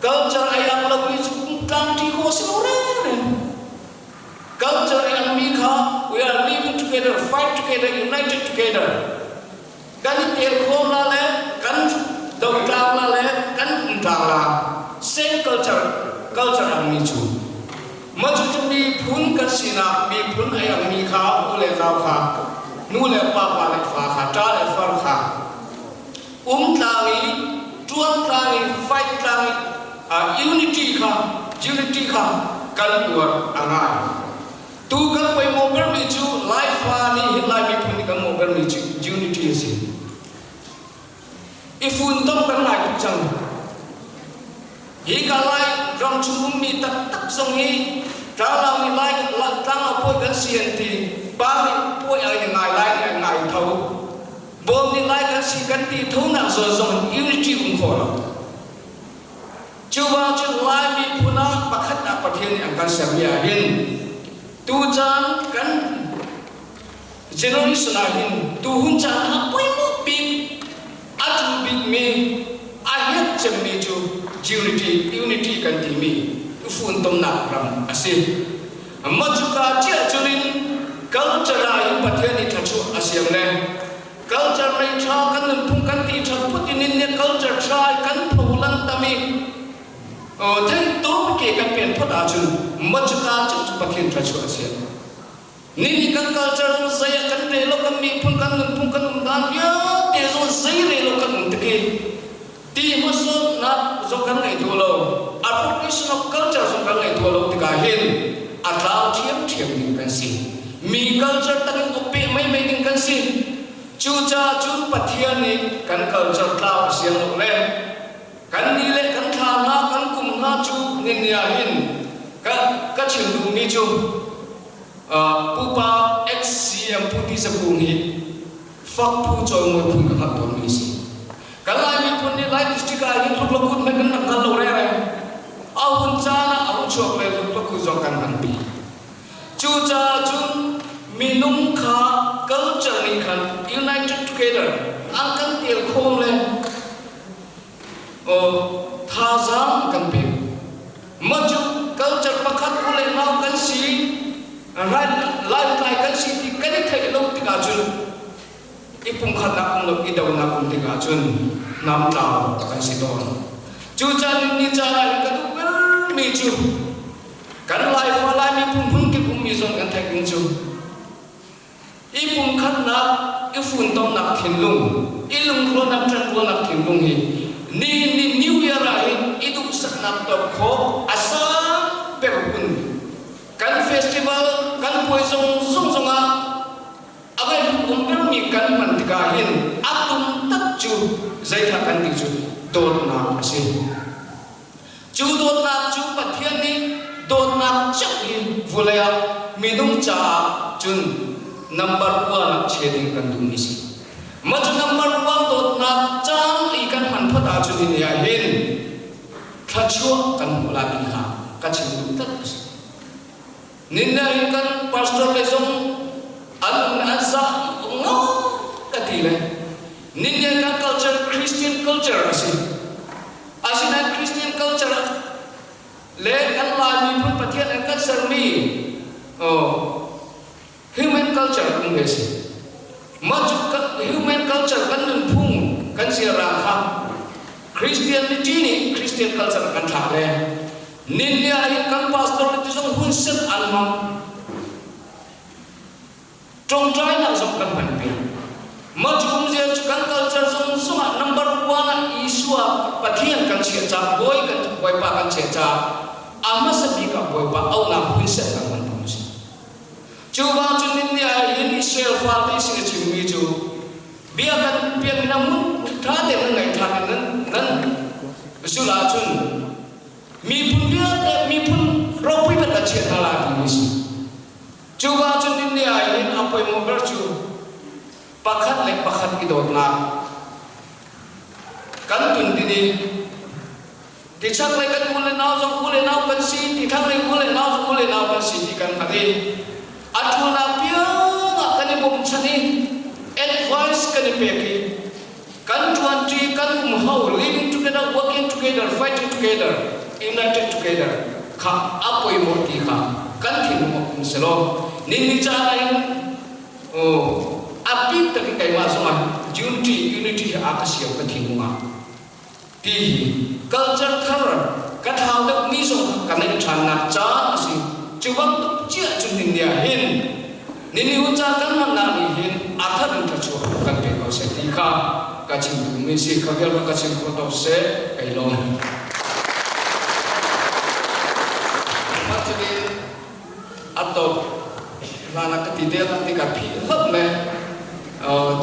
culture ai ang lomi cu tlang ṭi khawh si lo reng culture ai angmi kha we are living together fight together united together Kan i tel khawm la le kan dotlang la le kan umtlang la same culture culture ang mi cu ma cu cu miphun kan sinak miphun ai ang mi kha u le nau kha nu le pa pa le fa kha ṭa le far kha um tlang i ṭuan tlang i fight tlang i unity kha unity kha kan uar a ngai. Tu kan poi bermi cu Laifa nih hin Lai miphun nih kan mawh bermi cu unity a si. I funtom kan ngai tuk cang. Hi ka Lai ram chung ummi taktak zong hi tlanglau nih Lai tlanglau puai kan si an ti. Pa nih puai ai ngai Lai nih ai ngai tho. Bawm nih Lai kan si kan ti tho nak zawn zong unity um khawh lo. Cuva cun Lai miphun ah pakhat ah Pathian nih an kan sermi ah hin tucaan kan generation ah hin tuhun caan ah pawimawh bik a ṭul bikmi a herh cemmi cu unity unity kan timi funtomnak ram a si. Mah cuka ciah cunin culture ah hin Pathian nih thluachuah a siam le Culture lei ṭha kan nunphung kan ti ṭhat phut in in culture ṭha kan pholan tam i thei to ke kan pen phot ahcun macuka cu Pathian ṭha chuah a si. Ni kan culture zong zei ah kan re lo kan miphun kan nunphung kan umdan vialte zong zei re lo kan um tiki ti hmasawtnak zong kan ngei tu lo appropriation of culture zong kan ngei tu lo tikah hin a tlau ṭhiamṭhiam ding kan si mi culture tangin uk pe mei mei ding kan si cucaah cun Pathian nih kan culture tlau a siang lo le kan ni le kan thla hna kan kum hna cu ninnia hin ka ka chim duhmi cu pupa XCM Pu Ti Za Kung hi fakphu cawimawi phun ka hngalh tawnmi a si. miphun nih Lai district ah hin luklakut hmanh kan rak hngal lo rere. A hun caan ah a hun chuak le luklakut zong kan hmanpi. Cucaah cun minung kha culture nih khan united together an kan tel khawm le thazaang kan pek. Mah cu culture pakhat u le nau kan si, Laitlai kan si ti kan i theih lo tikah cun i pumkhatnak um lo i donak um tikah cun namtlau kan si tawn. Cucaah ni caan ah hin ka duh bermi cu kan Laifa Lai miphun hmunkip ummi zong kan theih ding cu i pumkhatnak i funtomnak thinlung i lungrualnak ṭanrualnak thinlung hi nihin ni New Year ah hin i duhsaknak tuah khawh a sang ber hun kan festival kan puai zong zong zongah a ngai um bermi kan hman tikah hin a tum tak cu zeithla kan ti cu dawtnak a si. Cu dawtnak cu Pathian nih dawtnak cio hi vulei ah minung caah cun number one ah chia ding kan duhmi si. Mah cu number one dawtnak caan i kan hman phot ahcun hi ni ah hin thluachuah kan hmuh lai ti kha ka chim duh tlat a si. Ninne hin kan pastor le zong an um an zah nga ka ti le ninne kan culture Christian culture a si. Asinain Christian culture le kan Lai miphun Pathian an kan sermi human culture um ve si. Mah cu human culture kan nunphung kan ziarang kha Christianity nih Christian culture kan thlah le Ninnia hin kan pastor le ti zong hun set an hmang. Ṭawngṭainak zong kan hmanpiak. Mah cu umzia cu kan culture zong zongah number one ah Isua Pathian kan chiah caah Bawi kan Bawipa kan chiah caah a hmasa bik ah Bawipa auhnak hunset kan hman phung a si. Cu bang cun ninni ah hin Israel fate sin a chimmi cu bia kan piak na mun ṭha tein nan ngaihthlak in nan nan zulh ahcun miphun vialte miphun ropui bak kan chiah hna lai timi a si. Cuva cun ninni ah hin a poimawh ber cu pakhat le pakhat i dawtnak kan tun ding i tichak le kan u le nau zong u le nau kan si, tithang le u le nau zong u le nau kan si ti kan hngalh i a ṭulnak piang ah kan i bawmchan i advice kan i pek i kan ṭuanṭi kan um ho living together, working together, fighting together, united together kha a poimawh ti kha kan thinlung ah um selaw ninni caan ah hin a bik takin keimah zongah unity unity hi a ka siam ka thinlung ah ti hi culture thar ka thlau deuh mi zong kha ka neih ṭhannak caan a si. Cu bantuk cia cun ninni ah hin nini hun caan kan hmannak nih hin a that in thluachuah kan pe ko seh ti kha ka chim duhmi si. Kha vial ka chim khawh tawk seh kai lawm. Mah cutin a top hlan ah ka ti te ti ka phih hlap le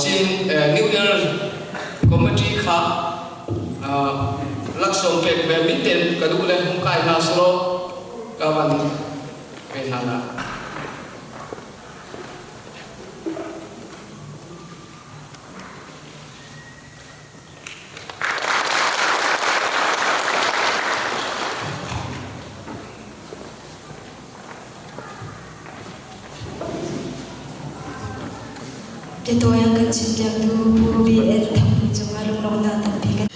Chin New Year Committee kha laksawng pek ve min ten ka duh le hung kai hna selaw ka van pe hna la. Biatawi a kan chimpiaktu Pu B.N. Thangpui cungah lunglawmhnak tampi kan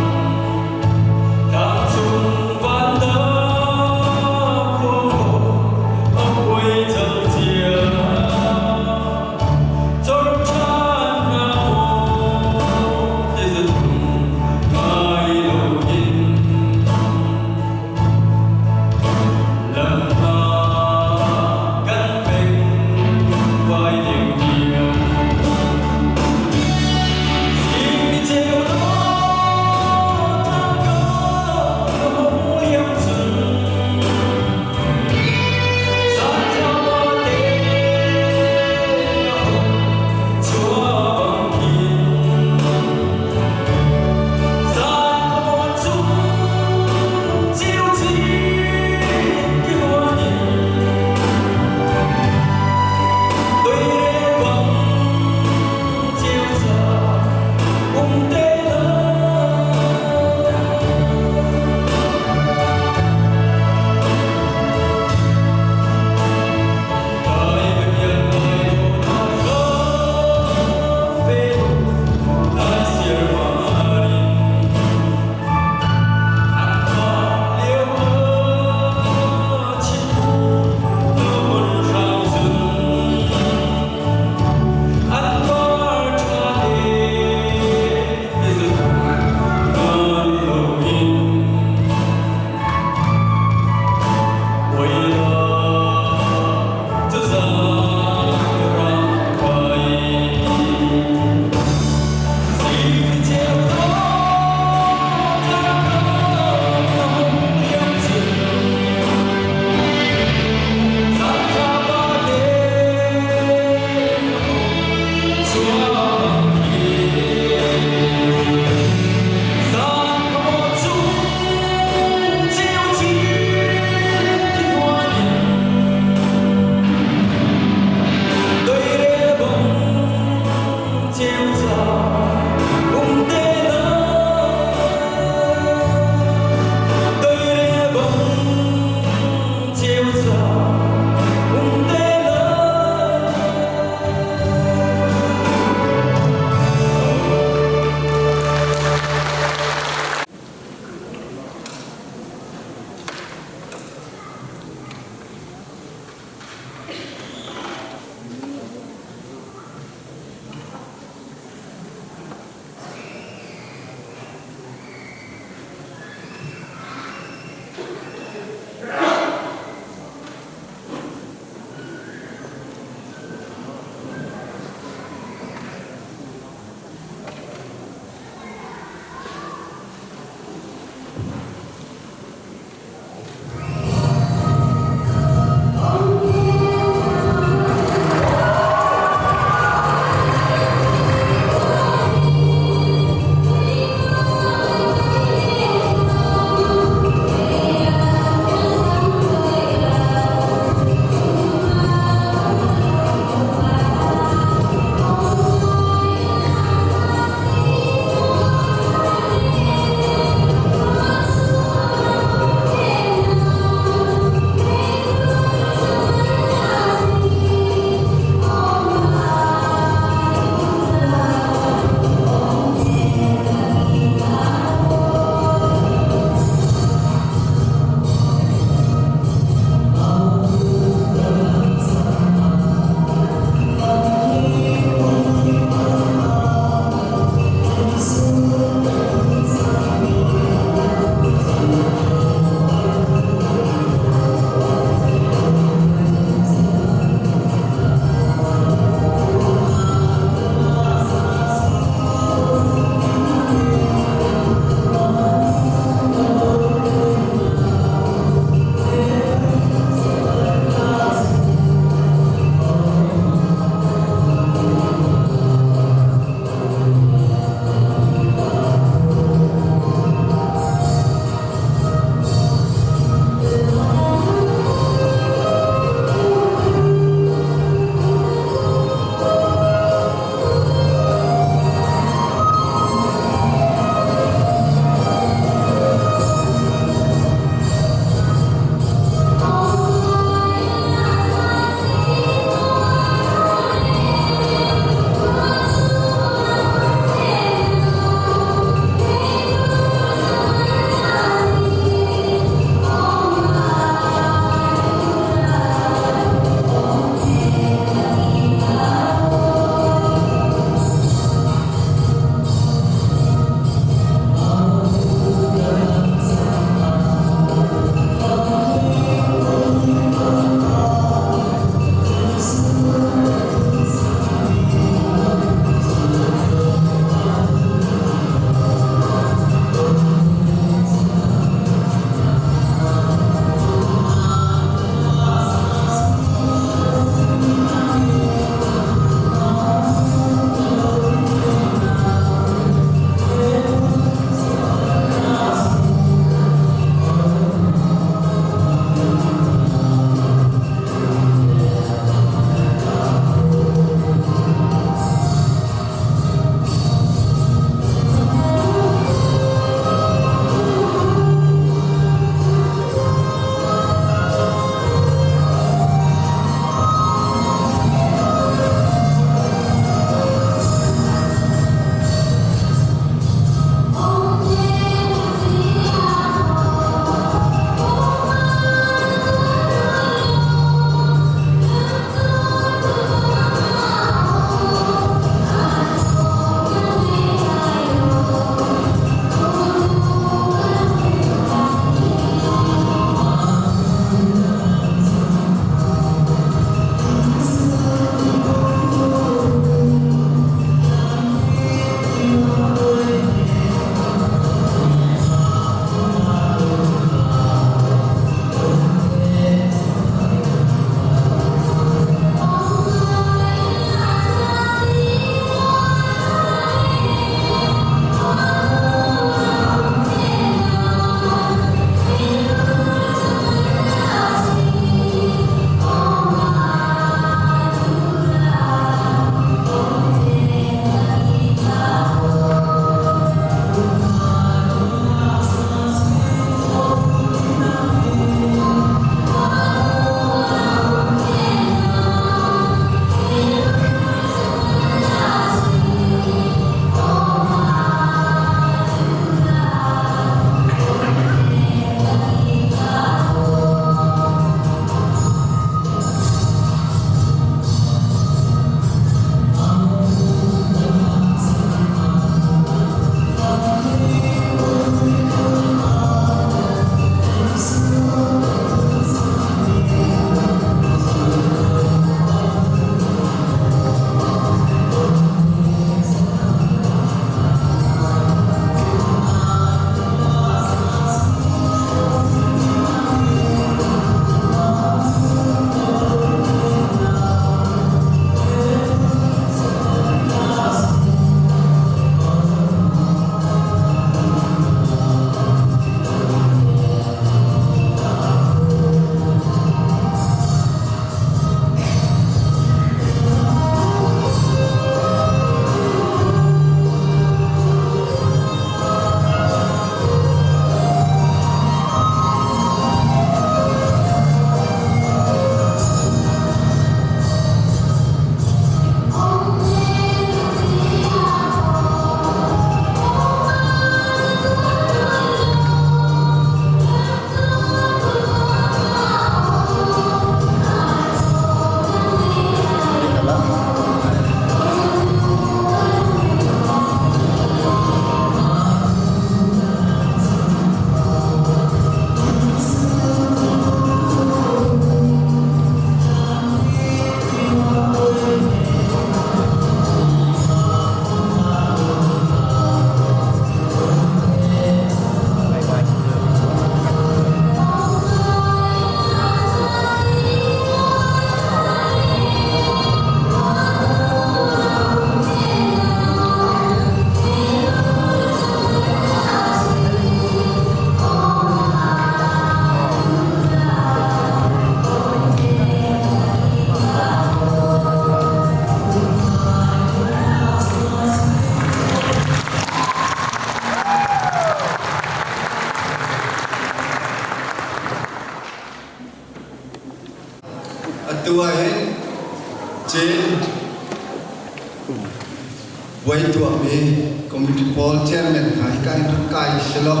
Puai tuahmi committee pawl chairman kha hika in rak kai selaw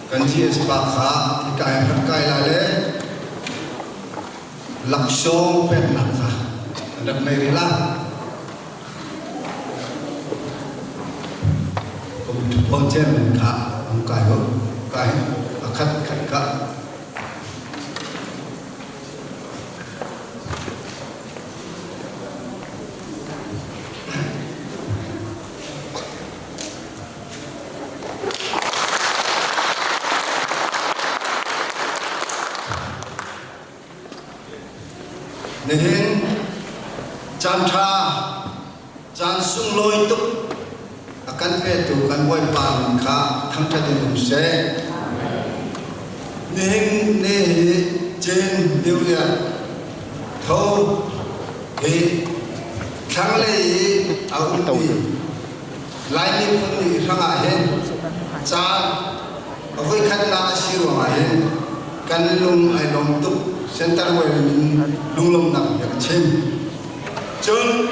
kan GS pa kha hika in rak kai lai le laksawng peknak kha an rak nei rih la. Committee pawl chairman kha an kai ho kai a khat khat ka. Nihin caan ṭha, caan sunglawi tuk a kan petu kan Bawipa min kha thangṭhat in um seh. Nihin ni hi Chin New Year tho hi thlanglei i a ummi Lai miphun nih hrangah hin caan a voikhatnak a si ruangah hin kan lung ai lawm tuk. Center Way min lunglawmhnak bia ka chim. Cun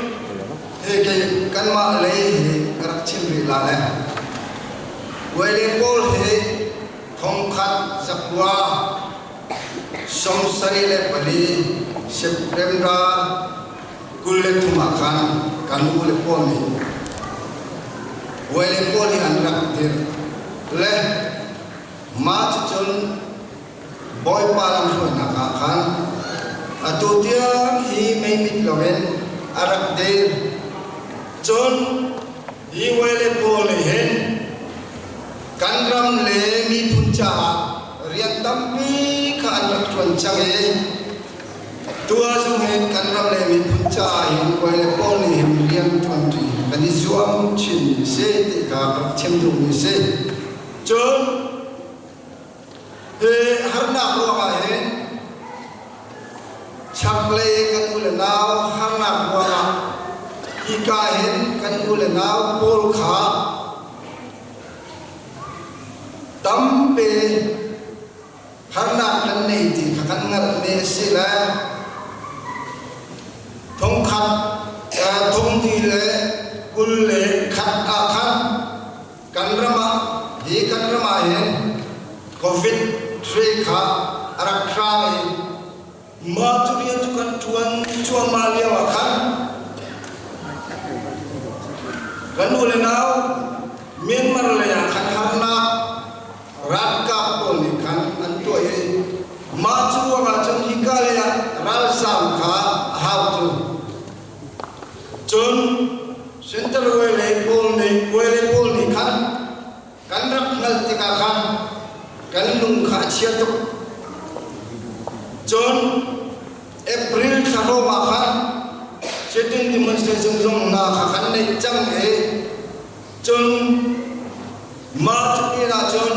hi kei kanmah lei hi ka rak chim rih la le Wele pawl hi thongkhat zakua 74 September 23 ah khan kan u le pawl nih Wele pawl hi an rak dirh le mah cucun Bawipa lamhruainak ah khan atu tiang hi meimit loin a rak dir. Cun hi Wele pawl nih hin kan ram le miphun caah rian tampi kha an rak ṭuan cang i tua zung hin kan ram le miphun caah hin Wele pawl nih hin rian ṭuanṭi kan i zuam chinmi si ti kha ka rak chim duhmi si. Cun Hi harnak ruangah hin chaklei kan u le nau harnak ruangah hika hin kan u le nau pawl kha tampi harnak nan nei ti kha kan hngalhmi a si le thongkhat thongdi le 21 ah khan Kan ram ah hi kan ram ah hin COVID hri kha a rak hrang i mah cu rian cu kan ṭuan cuahmah lio ah khan kan u le nau Myanmar lei ah khan harnak ralkap pawl nih khan an tuah i mah cu ruangah cun hika lei ah ralzaam kha a hau cu. Cun Center Wele pawl nih Wele pawl nih khan kan rak hngalh tikah khan kan lung kha a chia tuk. Cun April thla hrawng ah khan sitting demonstration zong hna kha kan neih cang i cun mah cu ah cun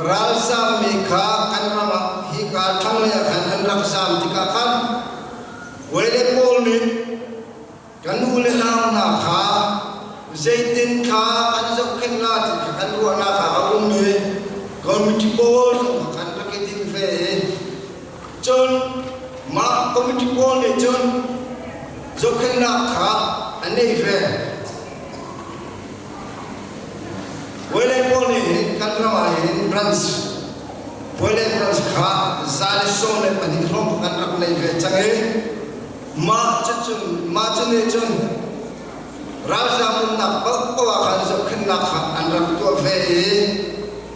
ralzaammi kha kan ram ah hika thlanglei ah khan an rak zaam tikah khan Wele pawl nih kan u le nau hna kha zeitin kha kan zohkhenh la ti kha kan ruahnak ah a um i committee pawl zong kha kan rak i ding ve i cun mah committee pawl nih cun zohkhenhnak kha an nei ve. Wele pawl nih hin kan ram ah hin branch Wele branch kha 112 hrawng kan rak nei ve cang i mah cucun mah cu nih cun ralzaam umnak paohpaoh ah khan zohkhenhnak kha an rak tuah ve i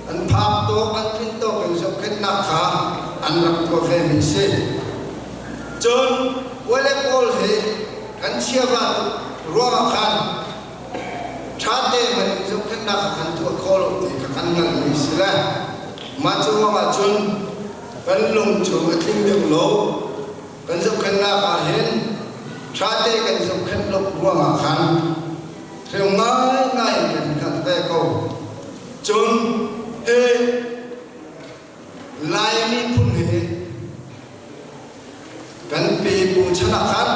an phak tawk an tlin tawk in zohkhenhnak kha an rak tuah ve mi si. Cun Wele pawl hi kan chiava tuk ruangah khan ṭha tein kan in zohkhenhnak kha kan tuah khawh lo ti kha kan hngalhmi si le mah cu ruangah cun kan lung cu a tling deuh lo. Kan zohkhenhnak ah hin ṭha te kan zohkhenh lo ruangah khan hreu ngaingai in kan hngalh ve ko. Cun hi Lai miphun hi kan pipu chan ah khan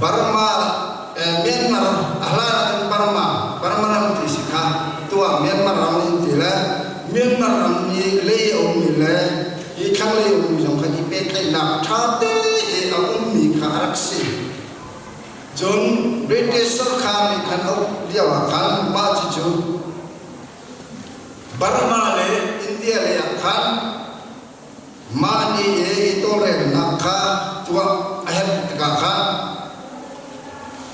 Burma Myanmar a hlan ah cun Burma Burma ram ti si kha tuah Myanmar ram in ti le Myanmar ram i lei a ummi le hi thlanglei ummi zong kha i pehtlaihnak ṭha te i a ummi kha a rak si. Cun British British sarkar nih khan a uk lio ah khan mah cucu Burma le India lei ah khan mah nih i tawlrelnak kha tuah a herh tikah khan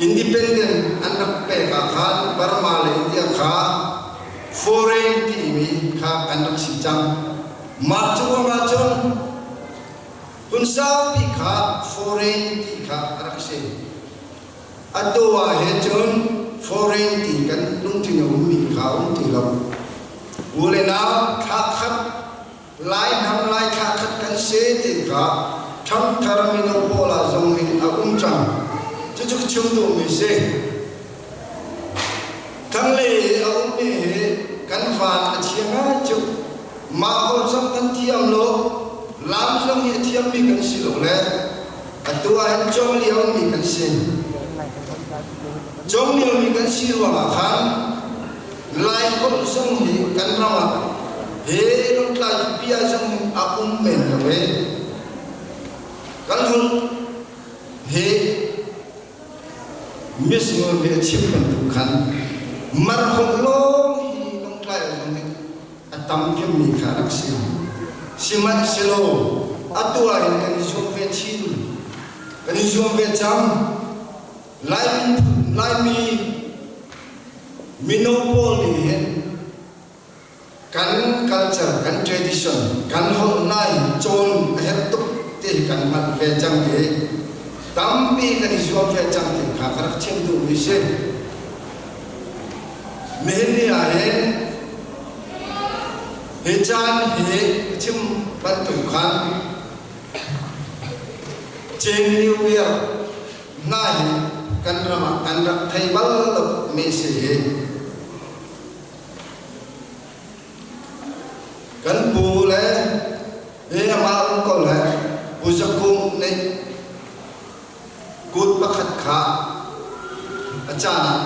independent an rak pek ah khan Burma le India kha foreign timi kha an rak si cang. Mah cu ruangah cun Phun saupi kha foreign ti kha a rak si. Atu ah hin cun foreign ti kan lungthin a ummi kha a um ti lo. U le nau thla khat Lai hnam Lai thla khat kan si ti kha ṭhangthar mino pawl ah zong hin a um cang. Cucu ka chim duhmi si. Thlanglei i a ummi hi kan van a chia ngai cu. Mah holh zong kan thiam lo, lam zong hi a thiammi kan si lo le atu ah hin cawng liomi kan si. Cawng liomi kan si ruangah khan Lai holh zong hi kan ram ah he Lungtlai khuapi ah zong hin a um men lo e. Kan holh hi Miss Ngol nih a chim bantuk khan mar holh lawng hi Lungtlai ah zong hin a tam cemmi kha rak si. Sihmanhsehlaw atu ah hin kan i zuam ve chin. Kan i zuam ve cang. Lai Laimi mino pawl nih hin kan culture, kan tradition, kan holh nai cawn a herh tuk ti hi kan hngalh ve cang i tampi kan i zuam ve cang ti kha ka rak chim duhmi si. Nihin ni ah hin hi caan hi ka chim bantuk khan Chin New Year hna hi kan ram ah kan rak thei bal lo mi si hi kan pu le hi amah um ko le Pu Zakung nih Kut pakhat kha a caan ah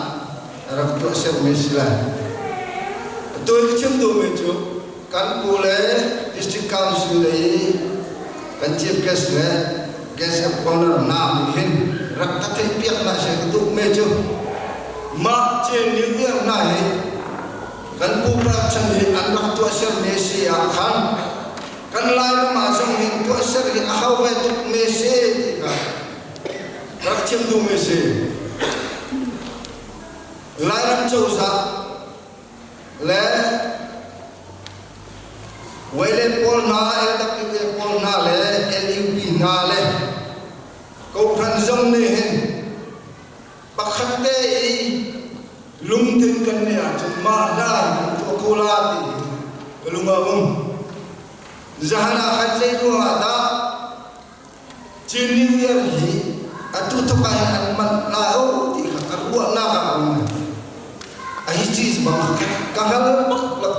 a rak tuahsermi si lai. Atu i ka chim duhmi cu kan pu le District Council lei kan chief guest le guest of honor hna nih hin rak ka theihpiak hna seh ka duhmi cu mah Chin New Year hna hi kan pupa chan hi an rak tuahsermi si ah khan Kan Lairam ah zong hin tuahser hi a hau ve tuk me si ti kha rak chim duhmi si. Lairam cozah le Wayland pawl hna, LWA pawl hna le LUP hna le Kohhran zong nih hin pakhat te i lungthin kan neih ahcun mah hna hi kan tuah ko la ti hi ka lung a um. Zahan ah khan zei ruangah dah Chin New Year hi atu thok ah hin an manh la o ti kha ka ruahnak ah a um. A hi cheese bang ka hngal bak lo.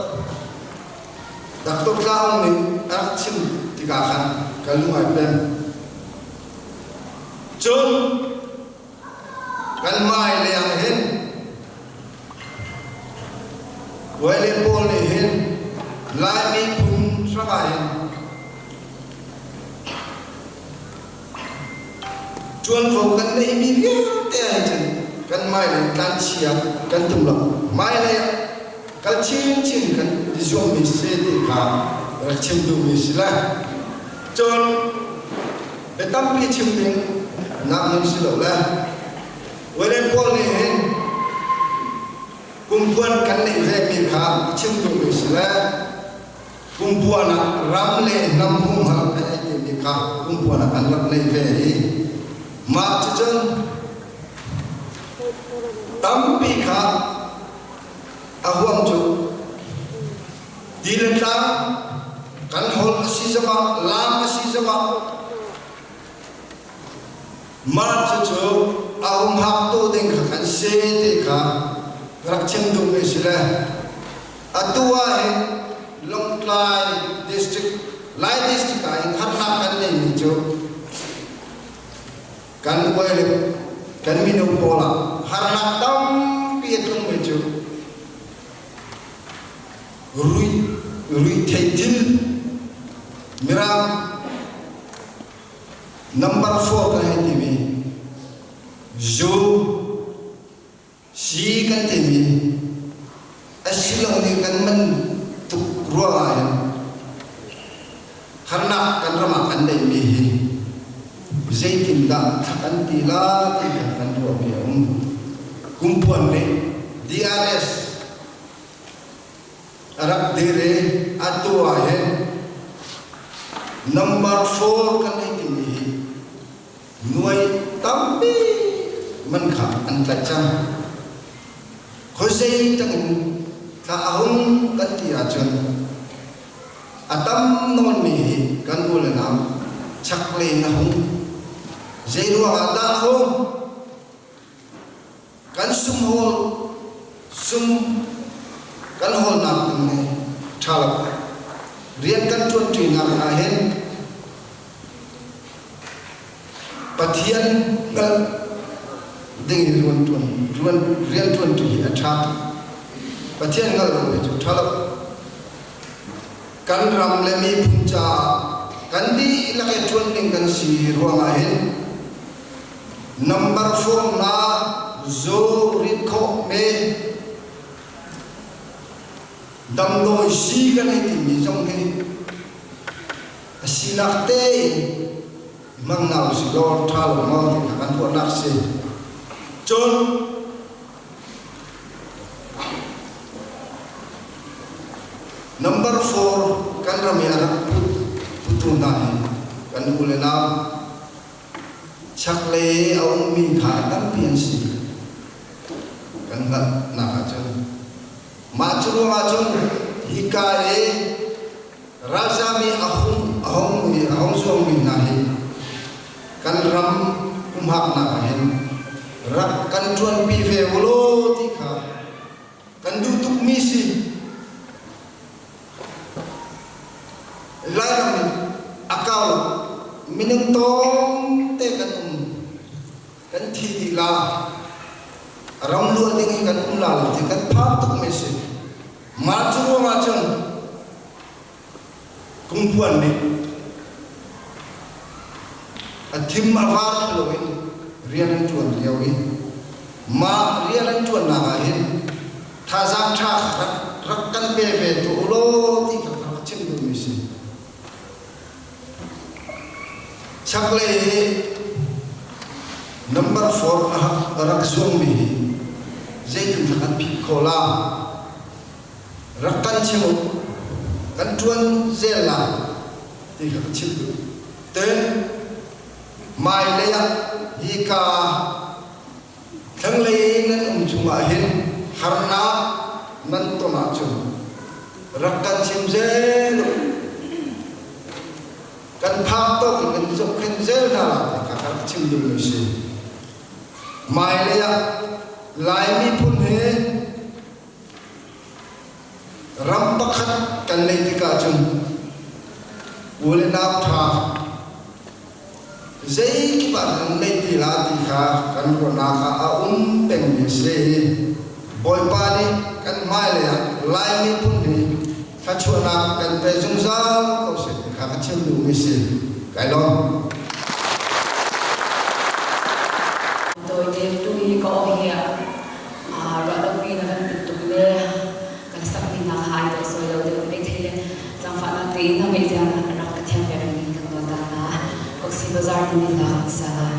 Dr. Tlaung nih a rak chim tikah khan ka lung ai pem. Cun kan hmai lei ah hin Wele pawl nih hin Lai miphun hrangah hin ṭuanvo kan neihmi vialte ah hin cun kan hmailei tlanchia kan tum lo. Hmailei ah kal chinchin kan i zuammi si ti kha rak chim duhmi si lai. Cun Bia tampi chim ding nak nun si lo le William Paul nih hin kumpuan kan neih ve mi kha chim duhmi si le kumpuan ah ram le hnam humhal kan ei timi kha kumpuan ah kan rak neih ve hi mah cucun tampi kha a huam cu Ti le tlang kan holh a si zongah laam a si zongah mah cucu a humhak tu ding kha kan si ti kha rak chim duhmi si le atu ah hin Lawngtlai district Lai district ah hin harnak kan neihmi cu kan uai le kan mino pawl ah harnak tampi a tlungmi cu Ruihtheih thil Mirang number 4 kan hei timi zu. Si kan timi a si lo nih kan man tuk ruangah hin harnak kan ram ah kan neihmi hi zeitindah thla kan ti la ti kha kan ruahmi a um. Kumphuan nih DRS a rak dir i atu ah hin number 4 kan hei timi hi nuai tampi man kha an tlaih cang. Khuazei tangin thla a hung kan ti ahcun a tam nawnmi hi kan u le nau chaklei in a hung. Zei ruangah dah a hung? Kan sumhawl sum kan hawlnak ding nih ṭha lo. Rian kan ṭuanṭinak ah hin Pathian hngalh ding i rian rianṭuanṭi hi a ṭha tuk. Pathian hngalh lo hi cu ṭha lo. Kan ram le miphun caah kan dihlak i ṭuan ding kan si ruangah hin Number 4 na zu rit khawh me damdawi si kan hei timi zong hi a sinak tein hmang hna usih law ṭha lo maw ti kha kan ruahnak si. Cun number 4 kan ram i a rak putu hna hi kan u le nau Chaklei a ummi kha tampi an si. Kan hngalhnak ahcun mah cu ruangah cun hika i ralzam i a hung a hung i a hung zuangmi hna hi kan ram humhaknak ah hin rak kan ṭuanpi ve u law ti kha kan duh tukmi si. Lairam in a kau lo. Minung tlawmte kan um. Kan thi dih la. Ram luah ding hi kan um la lo ti kan phang tukmi si. Mah cu ruangah cun Kungpuan nih a thim a var thlu loin rian an ṭuan lio i mah rian an ṭuannak ah hin thazaang ṭha rak rak kan pe ve tuah u law ti kha ka rak chim duhmi si. Chaklei hi number 4 a rak zuangmi hi zeitin dah kan phit khawh la? Rak kan chim u, kan ṭuan zel la ti kha ka chim duh. Ten hmailei ah hika thlanglei nan um chungah hin harnak nan ton ahcun rak kan chim zel u. Kan phak tawk in kan zohkhenh zel hna la ti kha ka rak chim duhmi si. Hmailei ah Lai miphun hi Ram pakhat kan neih tikah cun u le nau ṭha zeikip ah kan neih ti la ti kha kan ruahnak ah a um pengmi a si. Bawipa nih kan hmailei ah Lai miphun hi thluachuahnak kan pe zungzal ko seh ti kha ka chim duhmi si. Kai lawm. Tawite tu hi ka aw hi Ruahlopi na kan put tuk le kan sakmi hna kha ai dawh sawi lo deuh maithei le zaangfahnak tein na ngeih zia na rak ka thiam piak mi kan nawl ta hna. Cox's Bazar timi hla kan sa lai.